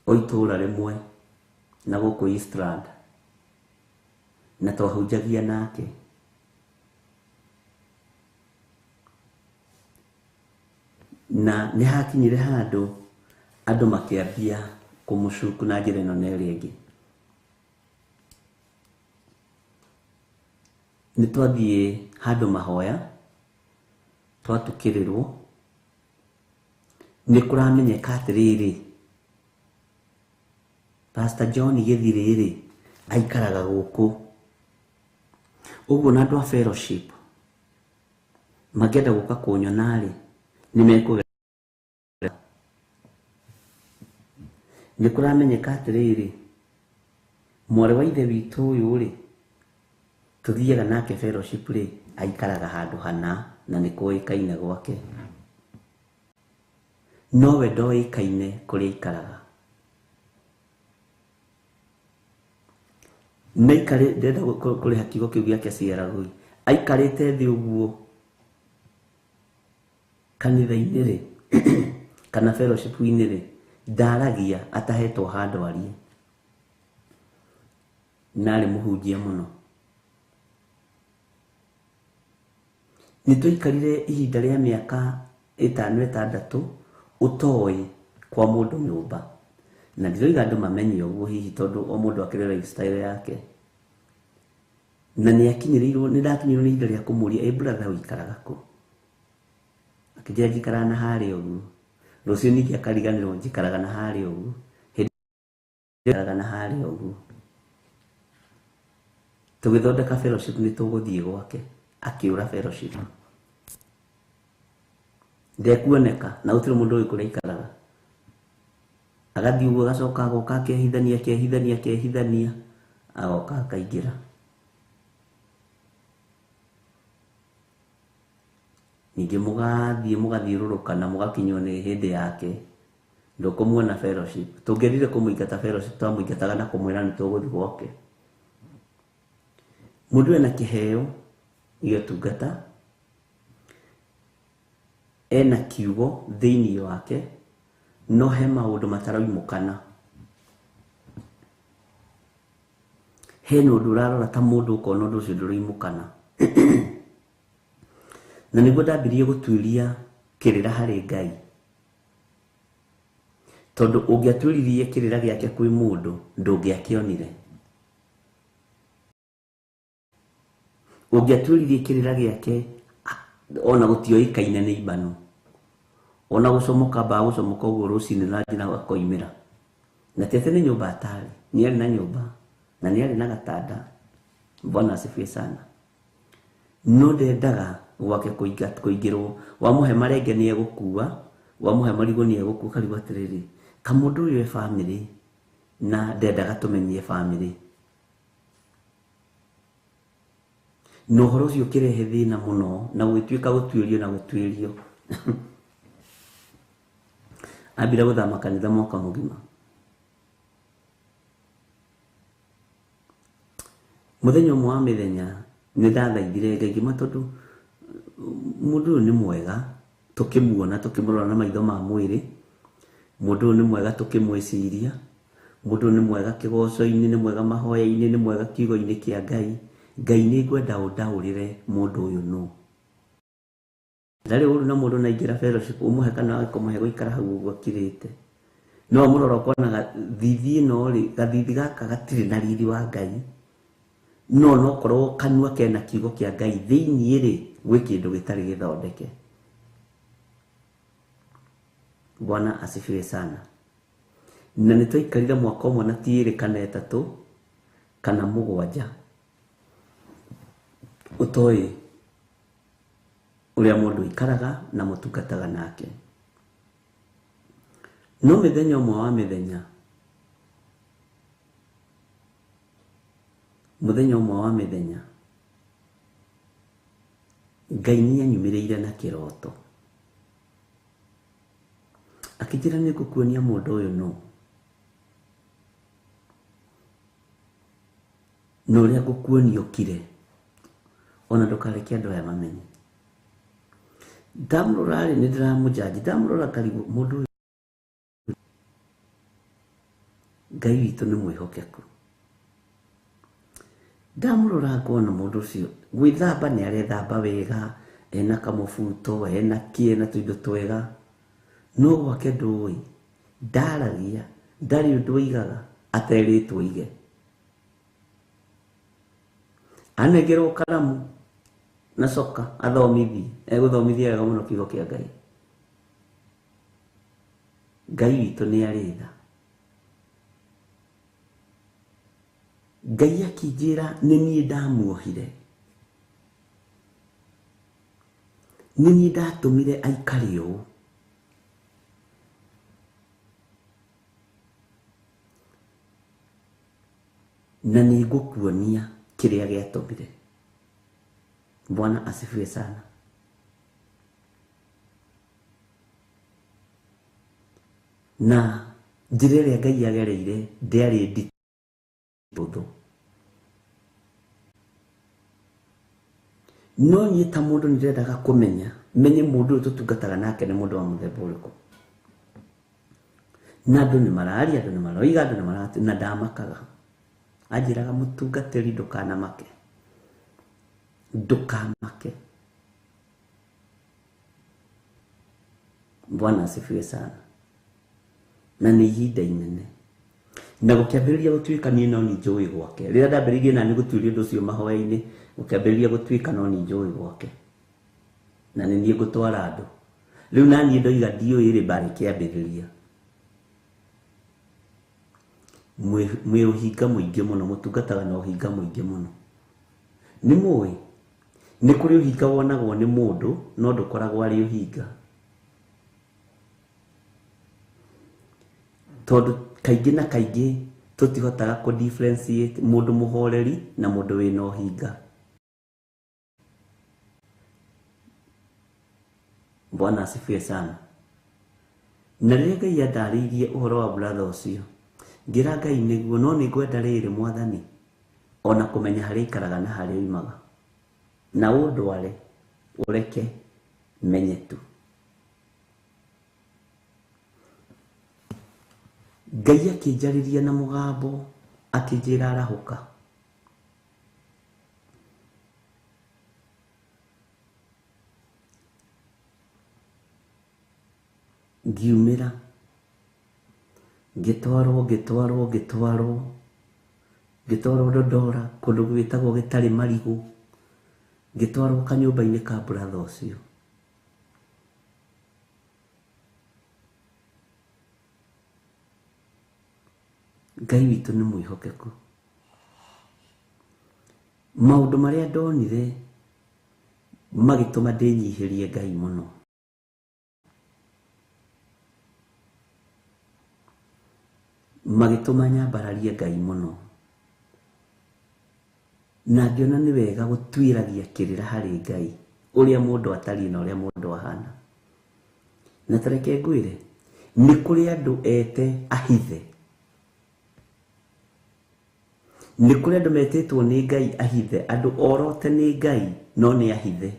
Speaker 3: o itũra rĩmwe na gũkũ Eastland, na twahunjagia nake. Na nĩ hakinyire handũ andũ makĩambia kũmũcuku na njĩra ĩno na ĩrĩa ĩngĩ. Nĩ twathiĩ handũ mahoya, twatukĩrĩrwo, nĩ kũramenyeka atĩrĩrĩ, Pastor John Gĩthirĩ rĩ aikaraga gũkũ. Ũguo na andũ a fellowship mangĩenda gũka kũnyona rĩ, nĩ mekũgera. Nĩ kũramenyeka atĩrĩrĩ, mwarĩ wa ithe witũ ũyũ rĩ, tũthiaga nake fellowship rĩ, aikaraga handũ hana na nĩ kũĩkaine gwake. Nowe ndoĩkaine kũrĩa aikaraga. Naikarĩ ndĩrenda kũrĩha kiugo kĩu gĩake ciaragũi. Aikarĩte thĩ ũguo kanitha-inĩ rĩ, kana fellowship-inĩ rĩ, ndaragia atahetwo handũ arie. Na arĩ mũhunjia mũno. Nĩ twaikarire ihinda rĩa mĩaka 5 6 ũtoĩ kwa mũndũ nyũmba. Na ndiroiga andũ mamenye ũguo hihi tondũ o mũndũ akĩrĩ lifestyle yake. Na nĩ akinyĩrĩirwo, nĩ ndakinyĩrĩirwo nĩ ihinda rĩa kũmũria, ĩ brother ũikaraga kũ? Akĩnjĩra njikaraga na harĩa ũguo. Rũciũ ningĩ akariganĩrwo njikaraga na harĩa ũguo. Hĩndĩ njikaraga na harĩa ũguo. Tũgĩthondeka fellowship nĩ tũgũthiĩ gwake, akĩũra fellowship. Ndekuoneka na gũtirĩ mũndũ ũĩ kũrĩa aikaraga. Agathiĩ ũguo agacoka agoka akehithania akehithania akehithania agoka akaingĩra. Ningĩ mũgathiĩ mũgathiũrũrũka na mũgakinywo nĩ hĩndĩ yake, ndũkũmuona fellowship. Tũngĩendire kũmũingata fellowship twamũingataga na kũmwĩra nĩ tũgũthiĩ gwake. Mũndũ ena kĩheo gĩa ũtungata, ena kiugo thĩinĩ wake, no he maũndũ mataraimũkana. Hena ũndũ ũrarora ta mũndũ ũkona ũndũ ũcio ndũraimũkana. Na nĩguo ndambirie gũtuĩria kĩrĩra harĩ Ngai. Tondũ ũngĩatuĩririe kĩrĩra gĩake kwĩ mũndũ, ndũngĩakĩonire. Ũngĩatuĩririe kĩrĩra gĩake ona gũtioĩkaine nĩ imbano. Ona gũcomoka mbaga gũcomoka ũguo rũcinĩ na njĩra akoimĩra. Na ti atĩ nĩ nyũmba atarĩ, nĩ arĩ na nyũmba na nĩ arĩ na gatanda. Bwana asifiwe sana. No ndendaga gwake kũingĩrwo. Wamũhe marenge nĩ egũkua, wamũhe marigũ nĩ egũkua, ũkarigwo atĩrĩrĩ, kamũndũ ũyũ e bamĩrĩ na ndendaga tũmenyie bamĩrĩ. Na ũhoro ũcio ũkĩrehe thĩna mũno na gũgĩtuĩka gũtuĩrio na gũtuĩrio. Ambire gũthama kanitha mwaka mũgima. Mũthenya ũmwe wa mĩthenya nĩ ndathaithire Ngai ngĩmwĩra tondũ mũndũ ũyũ nĩ mwega tũkĩmuona tũkĩmũrora na maitho ma mwĩrĩ, mũndũ ũyũ nĩ mwega tũkĩmwĩciria, mũndũ ũyũ nĩ mwega kĩgoco-inĩ, nĩ mwega mahoya-inĩ, nĩ mwega kiugo-inĩ kĩa Ngai, Ngai nĩ ngwenda ũndaũrĩre mũndũ ũyũ nũ. Ndarĩ ũru na mũndũ na ingĩra fellowship ũmũhe kana wage kũmũhe gũikara hau ũguo akirĩte. No mũrora ũkona gathithi ĩno rĩ, gathithi gaka gatirĩ na riri wa Ngai. No nokorwo kanua kena kiugo kĩa Ngai thĩiniĩ rĩ, gwĩ kĩndũ gĩtarĩ gĩthondeke. Bwana asifiwe sana. Na nĩ twaikarire mwaka ũmwe na ti ĩrĩ kana ĩtatũ kana mũgwanja ũtoĩ ũrĩa mũndũ aikaraga na mũtungataga nake. No mĩthenya ũmwe wa mĩthenya, mũthenya ũmwe wa mĩthenya, Ngai nĩ anyumĩrĩire na kĩroto. Akĩnjĩra nĩ ngũkuonia mũndũ ũyũ nũ. Na ũrĩa ngũkuonia ũkire, ona ndũkareke andũ aya mamenye. Ndamũrora rĩ, nĩ ndĩramũjanji, ndamũrora ngarigwo mũndũ ũyũ. Ngai witũ nĩ mwĩhokeku. Ndamũrora ngona mũndũ ũcio gwĩthamba nĩ arethamba wega, ena kamũbuto, ena kĩ, ena tũindo twega. No gwake ndũĩ, ndaragia, ndarĩ ũndũ oigaga aterĩtwo oige. Anengerwo karamu na coka athomithie, egũthomithia wega mũno kiugo kĩa Ngai. Ngai witũ nĩ arĩ tha. Ngai akĩnjĩra nĩ niĩ ndamuohire, nĩ niĩ ndatũmire aikare ũũ. Na nĩ ngũkuonia kĩrĩa gĩatũmire. Bwana asifiwe sana. Na njĩra ĩrĩa Ngai agereire ndĩarĩ nditũ. No niĩ ta mũndũ nĩ ndĩrendaga kũmenya, menye mũndũ ũyũ tũtungataga nake nĩ mũndũ wa mũthemba ũrĩkũ. Na andũ nĩ mararia, andũ nĩ maroiga, andũ nĩ marati, na ndamakaga. Anjĩraga mũtungatĩri ndũkanamake. Ndũkamake. Bwana asifiwe sana. Na nĩ ihinda inene. Na gũkĩambĩrĩria gũtuĩka niĩ no niĩ njũĩ gwake. Rĩrĩa ndambĩrĩirie na nĩ gũtuĩria ũndũ ũcio mahoya-inĩ, gũkĩambĩrĩria gũtuĩka no niĩ njũĩ gwake. Na nĩ niĩ ngũtwara andũ. Rĩu na niĩ ndoiga ndiũĩ rĩ, mbarĩ ĩkĩambĩrĩria. Mwĩ ũhinga mũingĩ mũno, mũtungataga na ũhinga mũingĩ mũno. Nĩ mũĩ, nĩ kũrĩ ũhinga wonagwo nĩ mũndũ, no ndũkoragwo arĩ ũhinga. Tondũ kaingĩ na kaingĩ tũtihotaga kũ differentiate mũndũ mũhoreri na mũndũ wĩna ũhinga. Bwana asifiwe sana. Na rĩrĩa Ngai andarĩirie ũhoro wa brother ũcio, ngĩra Ngai nĩguo, no nĩ ngwenda rĩrĩ mwathani, ona kũmenya harĩa aikaraga na harĩa oimaga. Na ũndware, ũreke menye tu. Ngai akĩnjarĩria na mũgambo, akĩnjĩra arahũka. Ngiumĩra, ngĩtwarwo, ngĩtwarwo, ngĩtwarwo, ngĩtwarwo Dodora, kũndũ gwĩtagwo gĩtarĩ marigũ, ngĩtwarwo kanyũmba-inĩ ka brother ũcio. Ngai witũ nĩ mwĩhokeku. Maũndũ marĩa ndonire magĩtũma ndĩnyihĩrie Ngai mũno. Magĩtũma nyambararie Ngai mũno. Na ngĩona nĩ wega gũtuĩragia kĩrĩra harĩ Ngai, ũrĩa mũndũ atariĩ na ũrĩa mũndũ ahana. Na ta reke ngwĩre, nĩ kũrĩ andũ ete ahithe. Nĩ kũrĩ andũ metĩtwo nĩ Ngai ahithe, andũ orote nĩ Ngai no nĩ ahithe.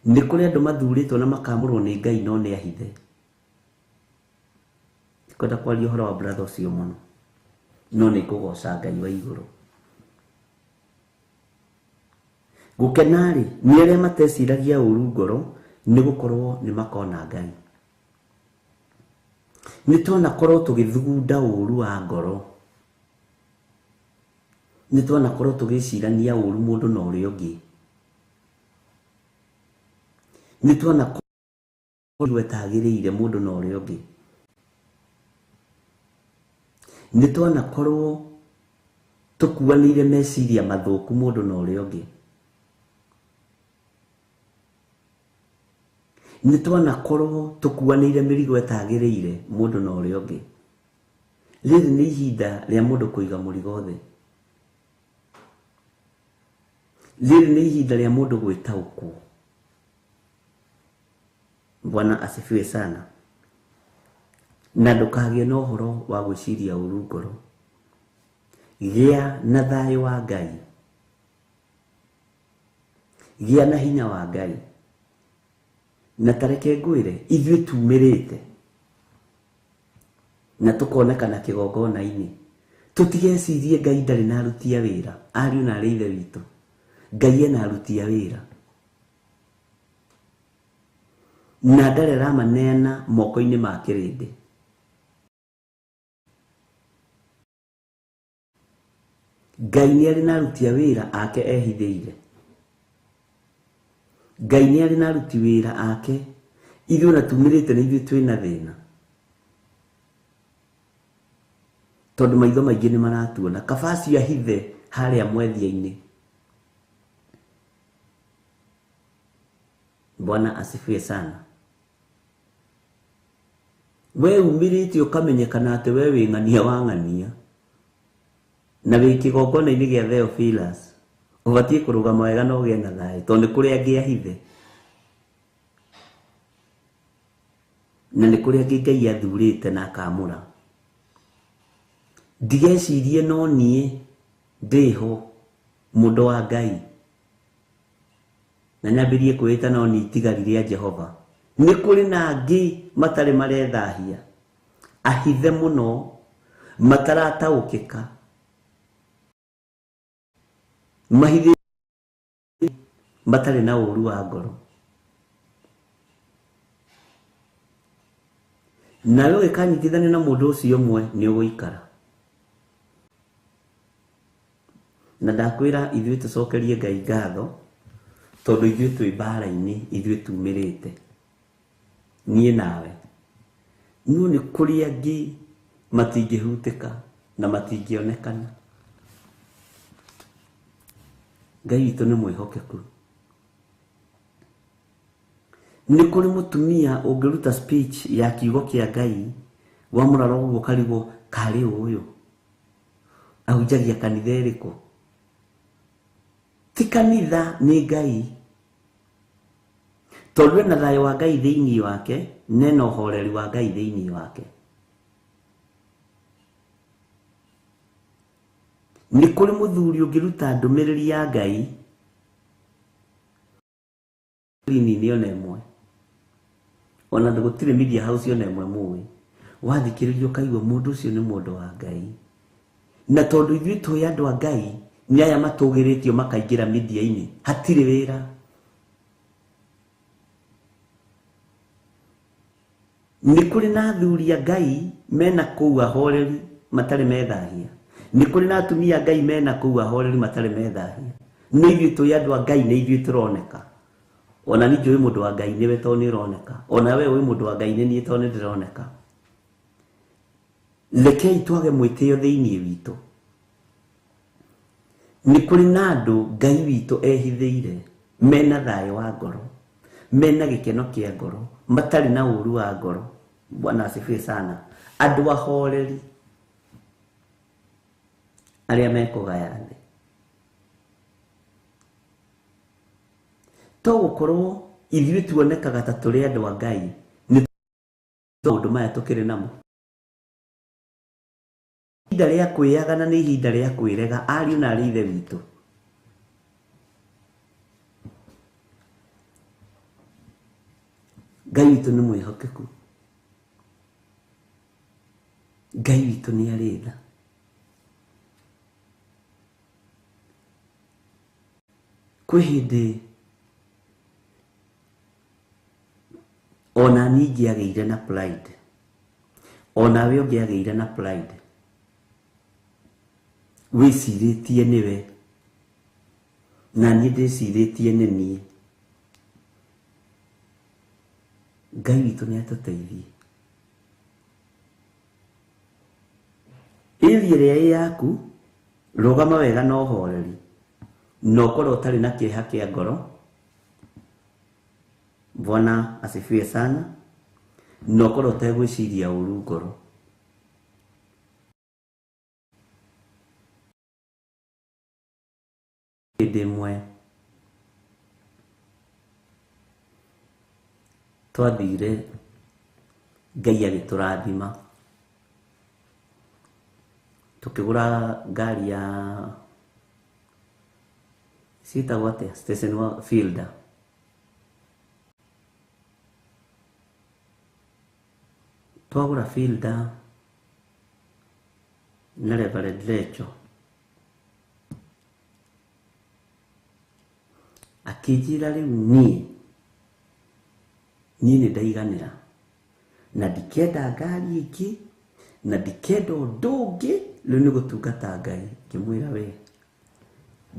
Speaker 3: Nĩ kũrĩ andũ mathurĩtwo na makamũrwo nĩ Ngai no nĩ ahithe. Ndikwenda kwaria ũhoro wa brother ũcio mũno. No nĩ ngũgoca Ngai wa igũrũ. Gũkena-rĩ nĩ arĩa mateciragia ũru ngoro, nĩ gũkorwo nĩ makona Ngai. Nĩ twanakorwo tũgĩthugunda ũru wa ngoro, nĩ twanakorwo tũgĩcirania ũru mũndũ na ũrĩa ũngĩ, nĩ twanakorwo ĩtagĩrĩire mũndũ na ũrĩa ũngĩ, nĩ twanakorwo tũkuanĩire meciria mathũku mũndũ na ũrĩa ũngĩ, nĩ twanakorwo tũkuanĩire mĩrigo ĩtagĩrĩire mũndũ na ũrĩa ũngĩ. Rĩrĩ nĩ ihinda rĩa mũndũ kũiga mũrigo thĩ. Rĩrĩ nĩ ihinda rĩa mũndũ gwĩtaũkwo. Bwana asifiwe sana. Na ndũkagĩe na ũhoro wa gwĩciria ũru ngoro. Gĩa na thayũ wa Ngai, gĩa na hinya wa Ngai. Na tareke ngwĩre, ithuĩ tumĩrĩte na tũkonekana kĩgongona-inĩ, tũtigecirie Ngai ndarĩ na aruti a wĩra. Ariũ na arĩ ithe witũ, Ngai ena aruti a wĩra na ndarĩ aramaneana moko-inĩ ma kĩrĩndĩ. Ngai nĩ arĩ na aruti a wĩra ake ehithĩire. Ngai nĩ arĩ na aruti wĩra ake. Ithuĩ ona tumĩrĩte nĩ ithuĩ twĩna thĩna, tondũ maitho maingĩ nĩ maratuona. Kaba acio ahithe harĩa mwethia-inĩ. Bwana asifiwe sana. We umĩrĩte ũkamenyekana atĩ we wĩ ng'ania wa ng'ania na wĩ kĩgongona-inĩ gĩa Theophilus, ũbatiĩ kũrũgama wega na ũgĩe na thayũ, tondũ nĩ kũrĩ angĩ ahithe na nĩ kũrĩ angĩ Ngai athurĩte na akamũra. Ndigecirie no niĩ ndĩho mũndũ wa Ngai na nyambĩrie kwĩĩta no niĩ itigari rĩa Jehova. Nĩ kũrĩ na angĩ matarĩ marethahia, ahithe mũno, matarataũkĩka, mahithĩte, matarĩ na ũru wa ngoro. Nawe ũgĩkanyitithania na mũndũ ũcio ũmwe nĩ ũgũikara. Na ndakwĩra ithuĩ tũcokerie Ngai ngatho, tondũ ithuĩ twĩ mbara-inĩ, ithuĩ tumĩrĩte, niĩ nawe. No nĩ kũrĩ angĩ matingĩhutĩka na matingĩonekana. Ngai witũ nĩ mwĩhokeku. Nĩ kũrĩ mũtumia ũngĩruta speech ya kiugo kĩa Ngai, wamũrora ũguo ũkarigwo karĩ ũyũ ahunjagia kanitha ĩrĩkũ. Ti kanitha, nĩ Ngai. Tondũ ena thayũ wa Ngai thĩinĩ wake, na ena ũhoreri wa Ngai thĩinĩ wake. Nĩ kũrĩ mũthuri ũngĩruta ndũmĩrĩri ya Ngai nini ona ĩmwe, ona gũtirĩ media house ona ĩmwe mũĩ, wathikĩrĩria ũkaigua mũndũ ũcio nĩ mũndũ wa Ngai. Na tondũ ithuĩ twĩ andũ a Ngai, nĩ aya matũgĩrĩtio makaingĩra media-inĩ, hatirĩ wĩra. Nĩ kũrĩ na athuri a Ngai mena kũu ahoreri matarĩ methahia. Nĩ kũrĩ na atumia a Ngai mena kũu ahoreri matarĩ methahia. Nĩ ithuĩ twĩ andũ a Ngai, nĩ ithuĩ tũroneka. Ona niĩ njũĩ mũndũ wa Ngai nĩwe tondũ nĩ ũroneka. Ona we ũĩ mũndũ wa Ngai nĩ niĩ tondũ nĩ ndĩroneka. Rekei twage mwĩtĩo thĩinĩ witũ. Nĩ kũrĩ na andũ Ngai witũ ehithĩire, mena thayũ wa ngoro, mena gĩkeno kĩa ngoro, matarĩ na ũru wa ngoro. Bwana asifiwe sana. Andũ ahoreri arĩa mekũgaya thĩ. To gũkorwo ithuĩ tuonekaga ta tũrĩ andũ a Ngai, nĩ maũndũ maya tũkĩrĩ namo. Ihinda rĩa kwĩyagana nĩ ihinda rĩa kwĩrega, ariũ na arĩ ithe witũ. Ngai witũ nĩ mwĩhokeku. Ngai witũ nĩ arĩ tha. Kwĩ hĩndĩ ona niĩ ingĩagĩire na pride, onawe ũngĩagĩire na pride, wĩcirĩtie nĩwe na niĩ ndĩcirĩtie nĩ niĩ. Ngai witũ nĩ atũteithie. Area ĩrĩa ĩ yaku, rũgama wega na ũhoreri, na ũkorwo ũtarĩ na kĩeha kĩa ngoro. Bwana asifiwe sana. Na ũkorwo ũtegwĩciria ũru ngoro. Hĩndĩ ĩmwe twathire Ngai agĩtũrathima, tũkĩgũra ngari ya ciĩtagwo atĩa, station fielder. Twagũra fielder na Reverend Lecho akĩnjĩra rĩu niĩ niĩ nĩ ndaiganĩra na ndikenda ngari ĩngĩ na ndikenda ũndũ ũngĩ, rĩu nĩ gũtungata Ngai. Ngĩmwĩra we,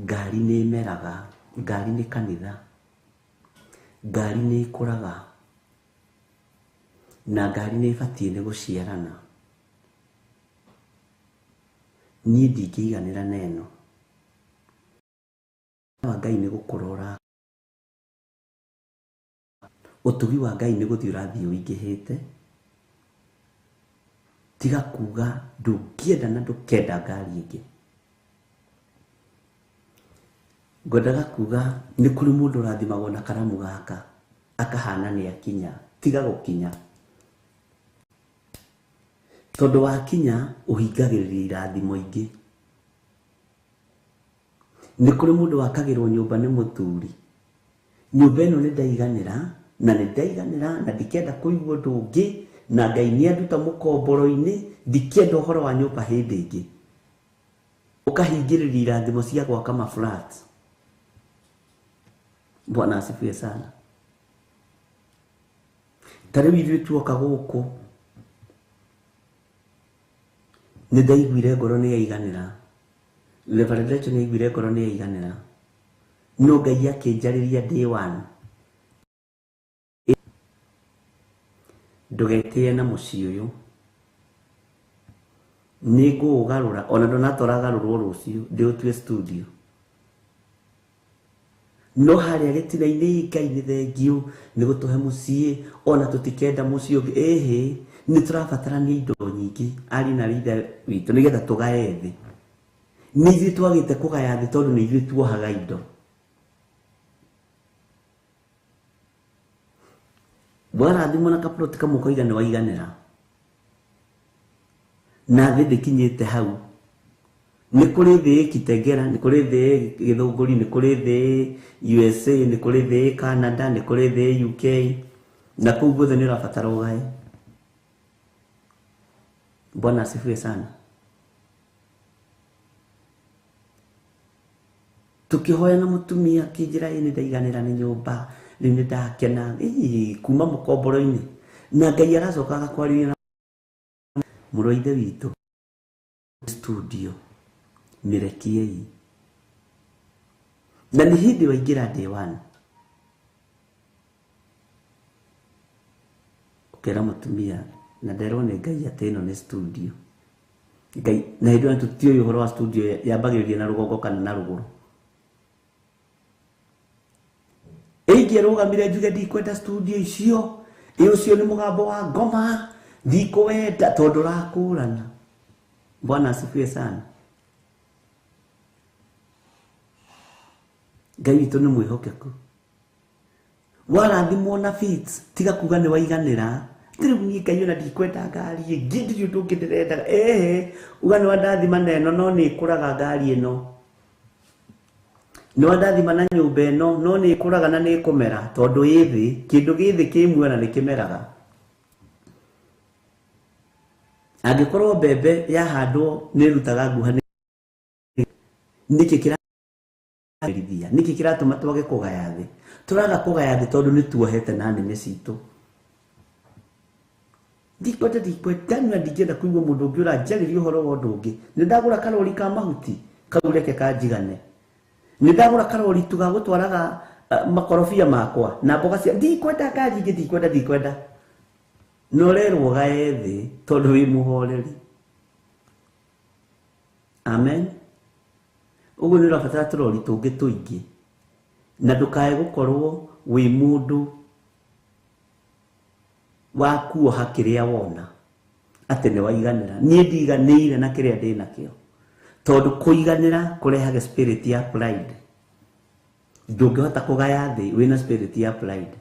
Speaker 3: ngari nĩ ĩmeraga, ngari nĩ kanitha, ngari nĩ ĩkũraga, na ngari nĩ ĩbatiĩ nĩ gũciarana. Niĩ ndingĩiganĩra na ĩno. Wa Ngai nĩ gũkũra ũrakũra, ũtugi wa Ngai nĩ gũthiĩ ũrathiĩ ũingĩhĩte. Tiga kuga ndũngĩenda na ndũkenda ngari ĩngĩ. Ngwendaga kuga nĩ kũrĩ mũndũ ũrathimagwo na karamu gaka akahana nĩ akinya. Tiga gũkinya, tondũ wakinya ũhingagĩrĩria irathimo ingĩ. Nĩ kũrĩ mũndũ wakagĩrwo nyũmba nĩ mũthuri, nyũmba ĩno nĩ ndaiganĩra na nĩ ndaiganĩra na ndikenda kũigua ũndũ ũngĩ, na Ngai nĩ anduta mũkomboro-inĩ, ndikenda ũhoro wa nyũmba hĩndĩ ĩngĩ. Ũkahingĩrĩria irathimo cia gwaka ma flat. Bwana asifiwe sana. Ta rĩu ithuĩ tuoka gũkũ nĩ ndaiguire ngoro nĩ yaiganĩra, Reverend Rachel nĩ aiguire ngoro nĩ yaiganĩra, no Ngai akĩnjarĩria day one, ndũgetĩe na mũciĩ ũyũ, nĩ ngũũgarũra, ona ndũnatoragarũrwo rũciũ ndĩũtue studio. No harĩa gĩtina-inĩ Ngai nĩ thengiũ nĩ gũtũhe mũciĩ, ona tũtikenda mũciĩ ũngĩ. Ĩhĩ, nĩ tũrabatarania indo nyingĩ ariũ na ithe witũ nĩgetha tũgae thĩ. Nĩ ithuĩ twagĩte kũgaya thĩ tondũ nĩ ithuĩ tuohaga indo. Warathimwo na kaploti kamwe ũkoiga nĩ waiganĩra, na thĩ ndĩkinyĩte hau. Nĩ kũrĩ thĩ ĩ Kitengela, nĩ kũrĩ thĩ ĩ Gĩthũngũri, nĩ kũrĩ thĩ ĩ USA, nĩ kũrĩ thĩ ĩ Canada, nĩ kũrĩ thĩ ĩ UK, na kũu guothe nĩ ũrabatara ũgae. Bwana asifiwe sana. Tũkĩhoya na mũtumia akĩnjĩra ĩ nĩ ndaiganĩra nĩ nyũmba, rĩu nĩ ndakena, ĩ kuma mũkomboro-inĩ. Na Ngai aracoka agakwarĩria na mũrũ wa ithe witũ studio mĩrekiei. Na nĩ hĩndĩ waingĩra day one ũkera mũtumia na nderwo nĩ Ngai atĩ ĩno nĩ studio. Ngai na hĩndĩ ĩyo tũtiũĩ ũhoro wa studio yambagĩrĩria na rũgongo kana na rũgũrũ. Ingĩrũgamire njuge ndikwenda studio icio, ĩ ũcio nĩ mũgambo wa ngoma, ndikũwenda tondũ ũrakũrana. Bwana asifiwe sana. Ngai witũ nĩ mwĩhokeku. Warathimwo na fits, tiga kuga nĩ waiganĩra. Rĩu niĩ Ngai ona ndikwenda ngari ĩngĩ, ndirĩ ũndũ ũngĩ ndĩrendaga. Ehe, uga nĩ wandathima na ĩno no nĩ ĩkũraga ngari ĩno. Nĩ wandathima na nyũmba ĩno no nĩ ĩkũraga na nĩ ĩkũmera tondũ ĩ thĩ, kĩndũ gĩ thĩ kĩ muoyo na nĩ kĩmeraga. Angĩkorwo mbembe yahandwo nĩ ĩrutaga nguha, nĩkĩ kĩra Rithia niki kiratuma twage kugaya thi? Turaga kugaya thi tondu ni tuohete na nime citu. Ndikwenda ndikwenda na ndingĩenda kũigua mũndũ ũngĩ ũranjarĩria ũhoro wa ũndũ ũngĩ. Nĩ ndagũra karori ka mahuti kau reke kanjigane. Nĩ ndagũra karori tu ga gũtwaraga makorobia makwa na mboga cia ndikwenda ngari ingĩ ndikwenda ndikwenda. Na ũrerwo gae thĩ tondũ wĩ mũhoreri. Amen. Ũguo nĩ ũrabatara tũrori tũngĩ tũingĩ na ndũkae gũkorwo wĩ mũndũ wa kuoha kĩrĩa wona atĩ nĩ waiganĩra. Niĩ ndiganĩire na kĩrĩa ndĩ nakĩo tondũ kũiganĩra kũrehaga spirit ya pride. Ndũngĩhota kũgaya thĩ wĩna spirit ya pride.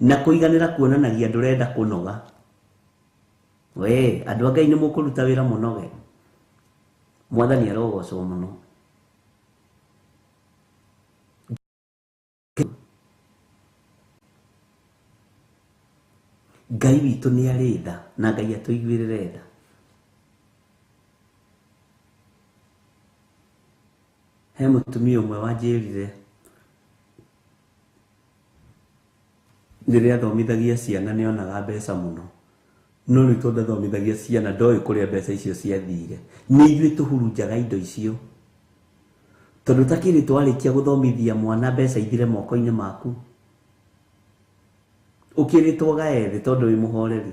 Speaker 3: Na kũiganĩra kuonanagia ndũrenda kũnoga. We andũ a Ngai nĩ mũkũruta wĩra mũnoge. Mwathani arogocwo mũno. Ngai witũ nĩ arĩ tha na Ngai atũiguĩrĩre tha. He mũtumia ũmwe wanjĩrire rĩrĩa athomithagia ciana nĩ onaga mbeca mũno, no rĩu tondũ athomithagia ciana ndoĩ kũrĩa mbeca icio ciathire. Nĩ ithuĩ tũhurunjaga indo icio tondũ takĩrĩ twarĩkia gũthomithia mwana mbeca ithire moko-inĩ maku. Ũkĩrĩtwo gae thĩ tondũ wĩ mũhoreri.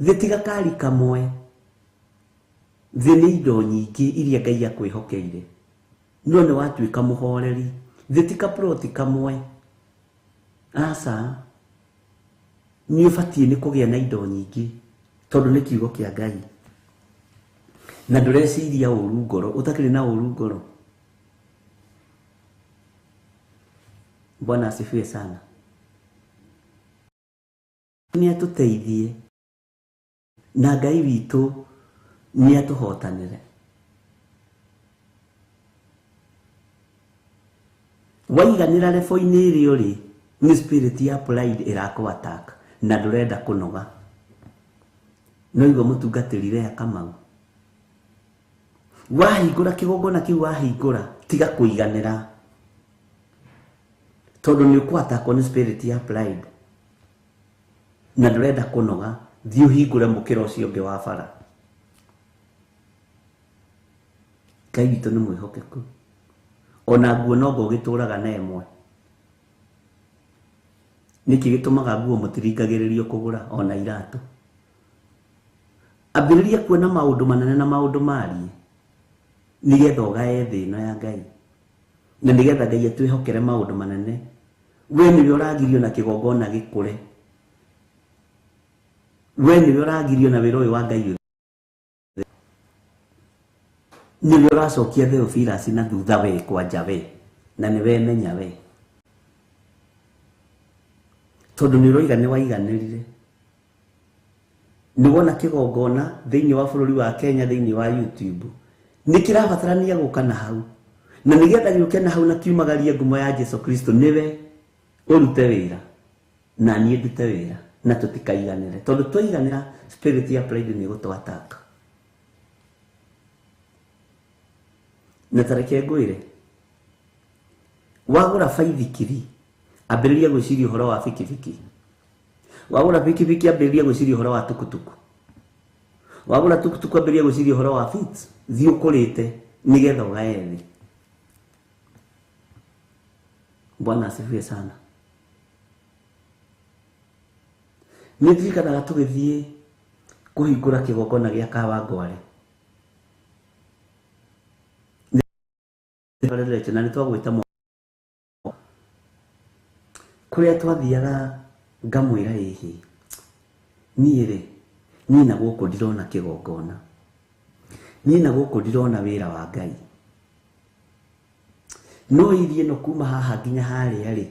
Speaker 3: Thĩ tiga kari kamwe, thĩ nĩ indo nyingĩ iria Ngai akwĩhokeire, no nĩ watuĩka mũhoreri. Thĩ ti kaploti kamwe, aca. Nĩ ũbatiĩ nĩ kũgĩa na indo nyingĩ tondũ nĩ kiugo kĩa Ngai. Na ndũreciria ũru ngoro, ũtakĩrĩ na ũru ngoro. Bwana asifiwe sana. Nĩ atũteithie na Ngai witũ nĩ atũhotanĩre. Waiganĩra lebo-inĩ ĩrĩa ũrĩ, nĩ spirit ya pride ĩrakũ attack na ndũrenda kũnoga. No igua mũtungatĩri Lea Kamau, wahingũra kĩgongona kĩu wahingũra, tiga kũiganĩra tondũ nĩ ũkũ-attackwo nĩ spirit ya pride na ndũrenda kũnoga. Thiĩ ũhingũre mũkĩra ũcio ũngĩ wa bara. Ngai witũ nĩ mwĩhokeku. Ona nguo no ngo ũgĩtũraga na ĩmwe. Nĩkĩ gĩtũmaga nguo mũtiringagĩrĩrio kũgũra ona iratũ? Ambĩrĩria kuona maũndũ manene na maũndũ mariĩ nĩgetha ũgae thĩ ĩno ya Ngai na nĩgetha Ngai atwĩhokere maũndũ manene. We nĩwe ũragirio na kĩgongona gĩkũre. We nĩwe ũragirio na wĩra ũyũ wa Ngai. Nĩwe ũracokia Theophilus na thutha we kwanja we na nĩwe menya we tondũ nĩ ũroiga nĩ waiganĩrire. Nĩ wona kĩgongona thĩinĩ wa bũrũri wa Kenya thĩinĩ wa YouTube nĩ kĩrabatarania gũka na hau, na nĩgetha gĩũke na hau na kiumagarie ngumo ya Jesu Kristo, nĩwe ũrute wĩra na niĩ ndute wĩra na tũtikaiganĩre tondũ twaiganĩra spirit ya pride nĩ ĩgũtũ attack. Na tareke ngwĩre, wagũra baithikiri ambĩrĩria gwĩciria ũhoro wa bikibiki. Wagũra bikibiki ambĩrĩria gwĩciria ũhoro wa tukutuku. Wagũra tukutuku ambĩrĩria gwĩciria ũhoro wa fit. Thiĩ ũkũrĩte nĩgetha ũgae thĩ. Bwana asifiwe sana. Nĩ ndirikanaga tũgĩthiĩ kũhingũra kĩgongona gĩa Kawangware na nĩ twagwĩta kũrĩa twathiaga ngamwĩra ĩhĩ niĩ rĩ, niĩ na gũkũ ndirona kĩgongona, niĩ na gũkũ ndirona wĩra wa Ngai, no iria ĩno kuma haha nginya harĩa rĩ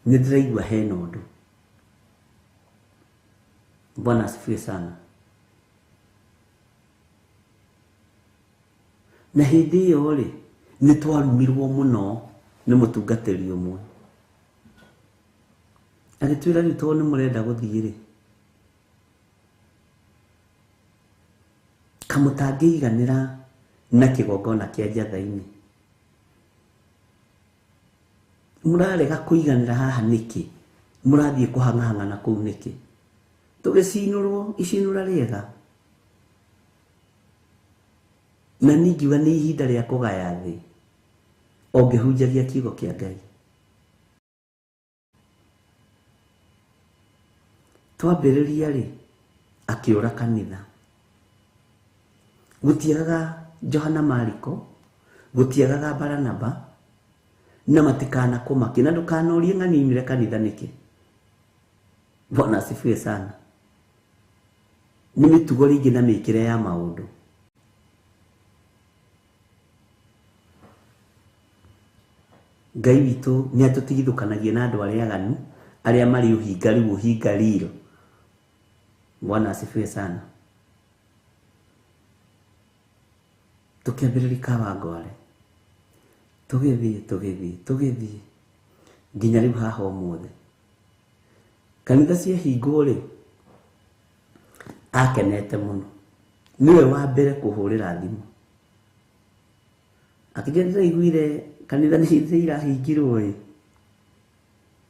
Speaker 3: nĩ ndĩraigua hena ũndũ. Bwana asifiwe sana. Na hĩndĩ ĩyo rĩ nĩ twarumirwo mũno nĩ mũtungatĩri ũmwe agĩtwĩra rĩu tondũ nĩ mũrenda gũthiĩ rĩ, kamũtangĩiganĩra na kĩgongona kĩa njatha-inĩ. Mũrarega kũiganĩra haha nĩkĩ? Mũrathiĩ kũhang'ahang'ana kũu nĩkĩ? Tũgĩcinũrwo icinũra rĩega. Na ningiuga nĩ ihinda rĩa kũgaya thĩ ũngĩhunjagia kiugo kĩa Ngai. Twambĩrĩria rĩ, akĩũra kanitha. Gũtiagaga Johana Mariko, gũtiagaga Baranaba, na matikana kũmakia. Na ndũkanorie ng'ani imire kanitha nĩkĩ. Bwana asifiwe sana. Nĩ mĩtugo rĩngĩ na mĩkĩre ya maũndũ. Ngai witũ nĩ atũtigithũkanagia na andũ arĩa aganu, arĩa marĩ ũhinga rĩu ũhinga riro. Bwana asifiwe sana. Tũkĩambĩrĩria Kawangware, tũgĩthiĩ tũgĩthiĩ tũgĩthiĩ nginya rĩu haha ũmũthĩ. Kanitha ciahingwo rĩ, akenete mũno. Nĩwe wa mbere kũhũrĩra thimũ. Akĩnjĩra ndĩraiguire kanitha nĩ irahingirwo ĩ.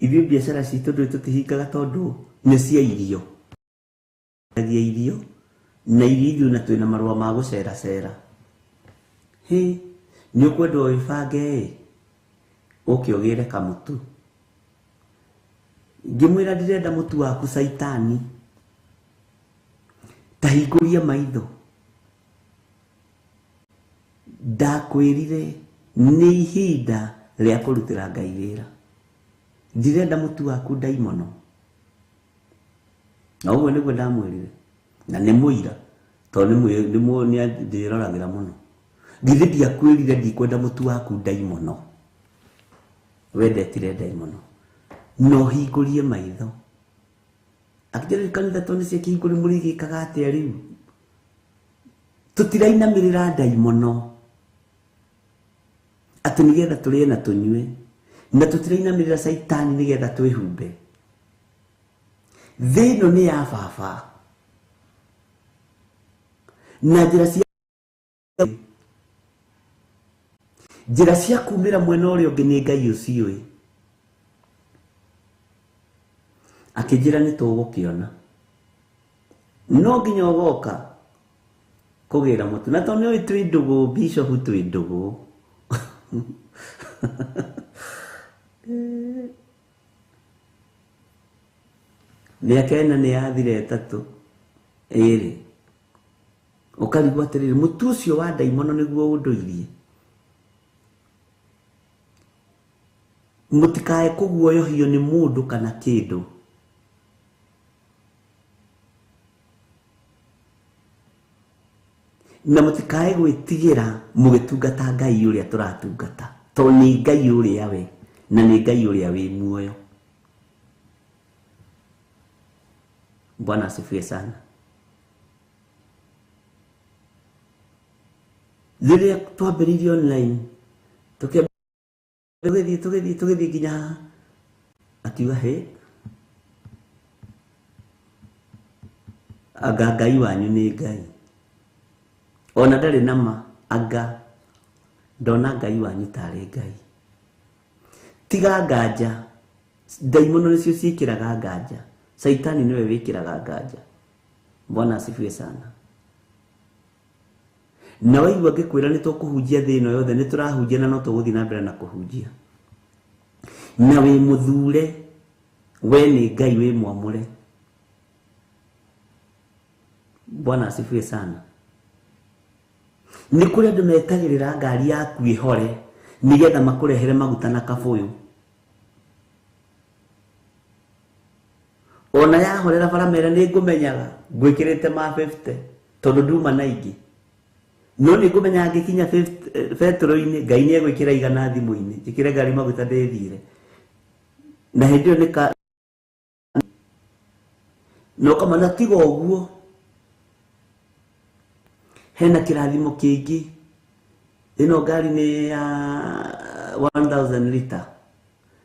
Speaker 3: Ithuĩ biacara citũ ndũĩ tũtihingaga tondũ nĩ cia irio. Endagia irio na irio ithuĩ na twĩna marũa ma gũceracera. Hĩ, nĩ ũkwendwo wĩbange ĩ, ũke ũgĩre kamũtu. Ngĩmwĩra ndĩrenda mũtu waku caitani. Ta hingũria maitho. Ndakwĩrire nĩ ihinda rĩa kũrutĩra Ngai wĩra. Ndirenda mũtu waku ndaimono. Na ũguo nĩguo ndamwĩrire. Na nĩ mũira, tondũ nĩ ndĩroragĩra mũno. Githĩ ndiakwĩrire ndikwenda mũtu waku ndaimono. Wendetire ndaimono. No hingũrie maitho. Akĩnjĩra kanitha tondũ nĩ ciakĩhingũrire mũrĩgĩkaga atĩa rĩu? Tũtirainamĩrĩra ndaimono. Atĩ nĩgetha tũrĩe na tũnyue. Na tũtirainamĩrĩra caitani nĩgetha twĩhumbe. Thĩ ĩno nĩ ya baba. Na njĩra cia kumĩra mwena ũrĩa ũngĩ nĩ Ngai ũciũĩ. Akĩnjĩra nĩ tũgũkĩona. No nginya ũgoka kũgĩra mũtu. Na tondũ nĩũĩ twĩ ndũgũ, Bishop twĩ ndũgũ. Mĩaka ĩna nĩ yathira ĩtatũ ĩrĩ. Ũkarigwo atĩrĩrĩ, mũtu ũcio wa ndaimono nĩguo ũndũirie. Mũtikae kũguoyohio nĩ mũndũ kana kĩndũ. Na mũtikae gwĩtigĩra mũgĩtungata Ngai ũrĩa tũratungata. Tondũ nĩ Ngai ũrĩa we, na nĩ Ngai ũrĩa wĩ muoyo. Bwana asifiwe sana. Rĩrĩa twambĩrĩirie online, tũgĩthiĩ tũgĩthiĩ tũgĩthiĩ nginya haha. Akiuga hĩ, anga Ngai wanyu nĩ Ngai. Ona ndarĩ na ma, anga ndona Ngai wanyu tarĩ Ngai. Tiga nganja, ndaimono nĩcio ciĩkĩraga nganja. Caitani nĩwe wĩkĩraga nganja. Bwana asifiwe sana. Na waigua ngĩkwĩra nĩ tũkũhunjia thĩ ĩno yothe, nĩ tũrahunjia na no tũgũthiĩ na mbere na kũhunjia. Na wĩ mũthure, we nĩ Ngai wĩ mwamũre. Bwana asifiwe sana. Nĩ kũrĩ andũ metagĩrĩra ngari yaku ĩhore nĩgetha makũrehere maguta na kabũyũ. Ona yahorera bara mera nĩ ngũmenyaga ngwĩkĩrĩte ma 50 tondũ nduma na ingĩ. No nĩ ngũmenya ngĩkinya betũrũ-inĩ Ngai nĩ egwĩkĩra igana thimũ-inĩ njĩkĩre ngari maguta ndĩthiĩre. Na hĩndĩ ĩyo nĩ ka na ũkamana tiga ũguo hena kĩrathimo kĩngĩ. Ĩno ngari nĩ ya 1000 liter,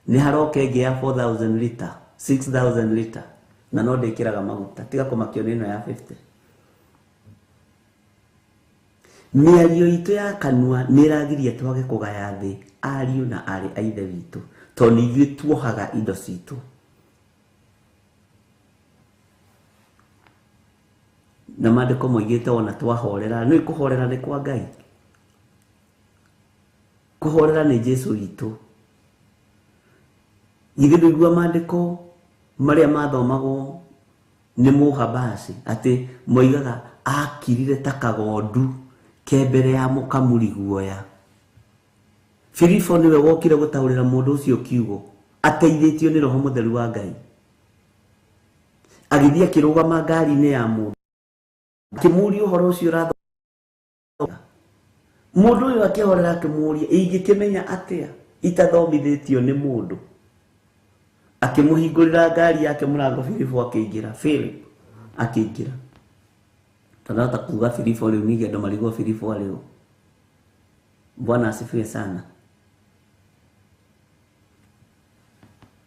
Speaker 3: nĩ haroka ĩngĩ ya 4000 liter, 6000 liter, na no ndĩkĩraga maguta. Tiga kũmakio nĩ ĩno ya 50. Mĩario itũ ya kanua nĩ ĩragiria twage kũgaya thĩ ariũ na aarĩ a Ithe witũ, Tondũ nĩ ithuĩ tuohaga indo citũ. Na maandĩko moigĩte ona twahorera, nĩ kũhorera nĩ kwa Ngai. Kũhorera nĩ Jesu witũ. Githĩ ndũigua maandĩko marĩa mathomagwo nĩ Mũhabashi atĩ moigaga akirire ta kagondu ke mbere ya mũkamuri guoya. Filipo nĩwe wokire gũtaũrĩra mũndũ ũcio kiugo ateithĩtio nĩ Roho Mũtheru wa Ngai. Agĩthiĩ akĩrũgama ngari-inĩ ya mũndũ akĩmũria ũhoro ũcio ũrathoma. Mũndũ ũyũ akĩhorera akĩmũria, ingĩkĩmenya atĩa itathomithĩtio nĩ mũndũ? Akĩmũhingũrĩra ngari yake mũrango, Filipo akĩingĩra. Philip akĩingĩra. Tondũ kuga Filipo rĩu ningĩ andũ marigwo Filipo arĩ ũ. Bwana asifiwe sana.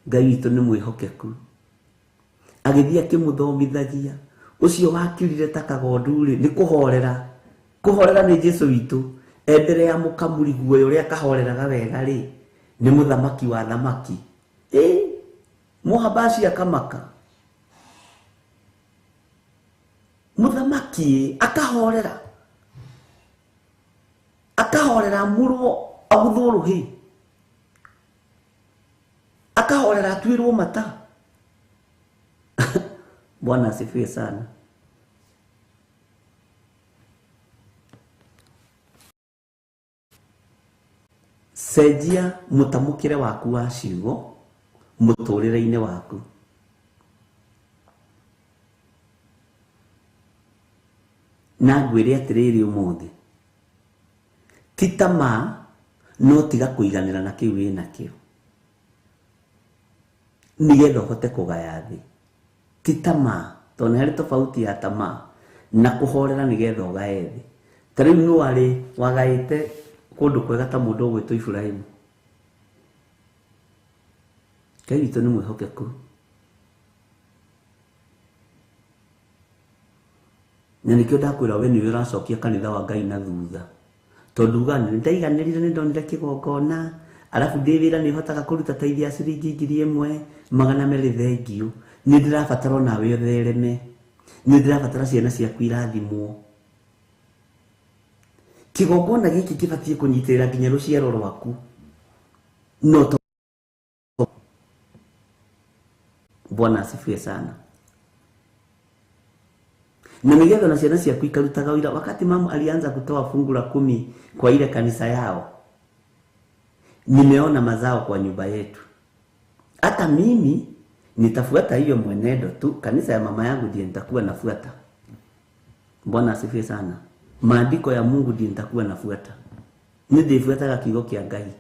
Speaker 3: Ngai witũ nĩ mwĩhokeku. Agĩthiĩ akĩmũthomithagia. Ũcio wakirire ta kagondu rĩ, nĩ kũhorera. Kũhorera nĩ Jesu witũ. E mbere ya mũkamuri guoya ũrĩa akahoreraga wega rĩ, nĩ mũthamaki wa thamaki. Mũhabashi akamaka. Mũthamaki akahorera. Akahorera mũrwo aguthwo rũhĩ. Akahorera atuĩrwo mata. Bwana asifiwe sana. Cenjia mũtamũkĩre waku wa ciugo mũtũrĩre-inĩ waku. Na ngwĩre atĩrĩrĩ ũmũthĩ, ti tamaa no tiga kũiganĩra na kĩu wĩnakĩo nĩgetha ũhote kũgaya thĩ. Ti tamaa, tondũ nĩ harĩ tofauti ya tamaa na kũhorera nĩgetha ũgae thĩ. Ta rĩu nũ warĩ wagaĩte kũndũ kwega ta mũndũ ũgwĩtwo Iburahĩmu? Ngai witũ nĩ mwĩhokeku. Na nĩkĩo ndakwĩra we nĩwe ũracokia kanitha wa Ngai na thutha. Tondũ uga nĩ ndaiganĩrire nĩ ndonire kĩgongona, arabu ndĩ wĩra nĩ hotaga kũruta taithi ya ciringi 1200 thengiũ. Nĩ ndĩrabatara onawe ũthereme. Nĩ ndĩrabatara ciana ciaku irathimwo. Kĩgongona gĩkĩ kĩbatiĩ kũnyitĩrĩra nginya rũciaro rwaku. No Bwana asifiwe sana. Na nĩgetha na ciana ciaku ikarutaga wĩra. Wakati mama alianza kutoa fungu la 10 kwa ile kanisa yao, nimeona mazao kwa nyumba yetu. Hata mimi nitafuata hiyo mwenendo tu. Kanisa ya mama yangu ndiye nitakuwa nafuata. Bwana asifiwe sana. Maandiko ya Mungu ndiye nitakuwa nafuata. Nĩ ndĩbuataga kiugo kĩa Ngai.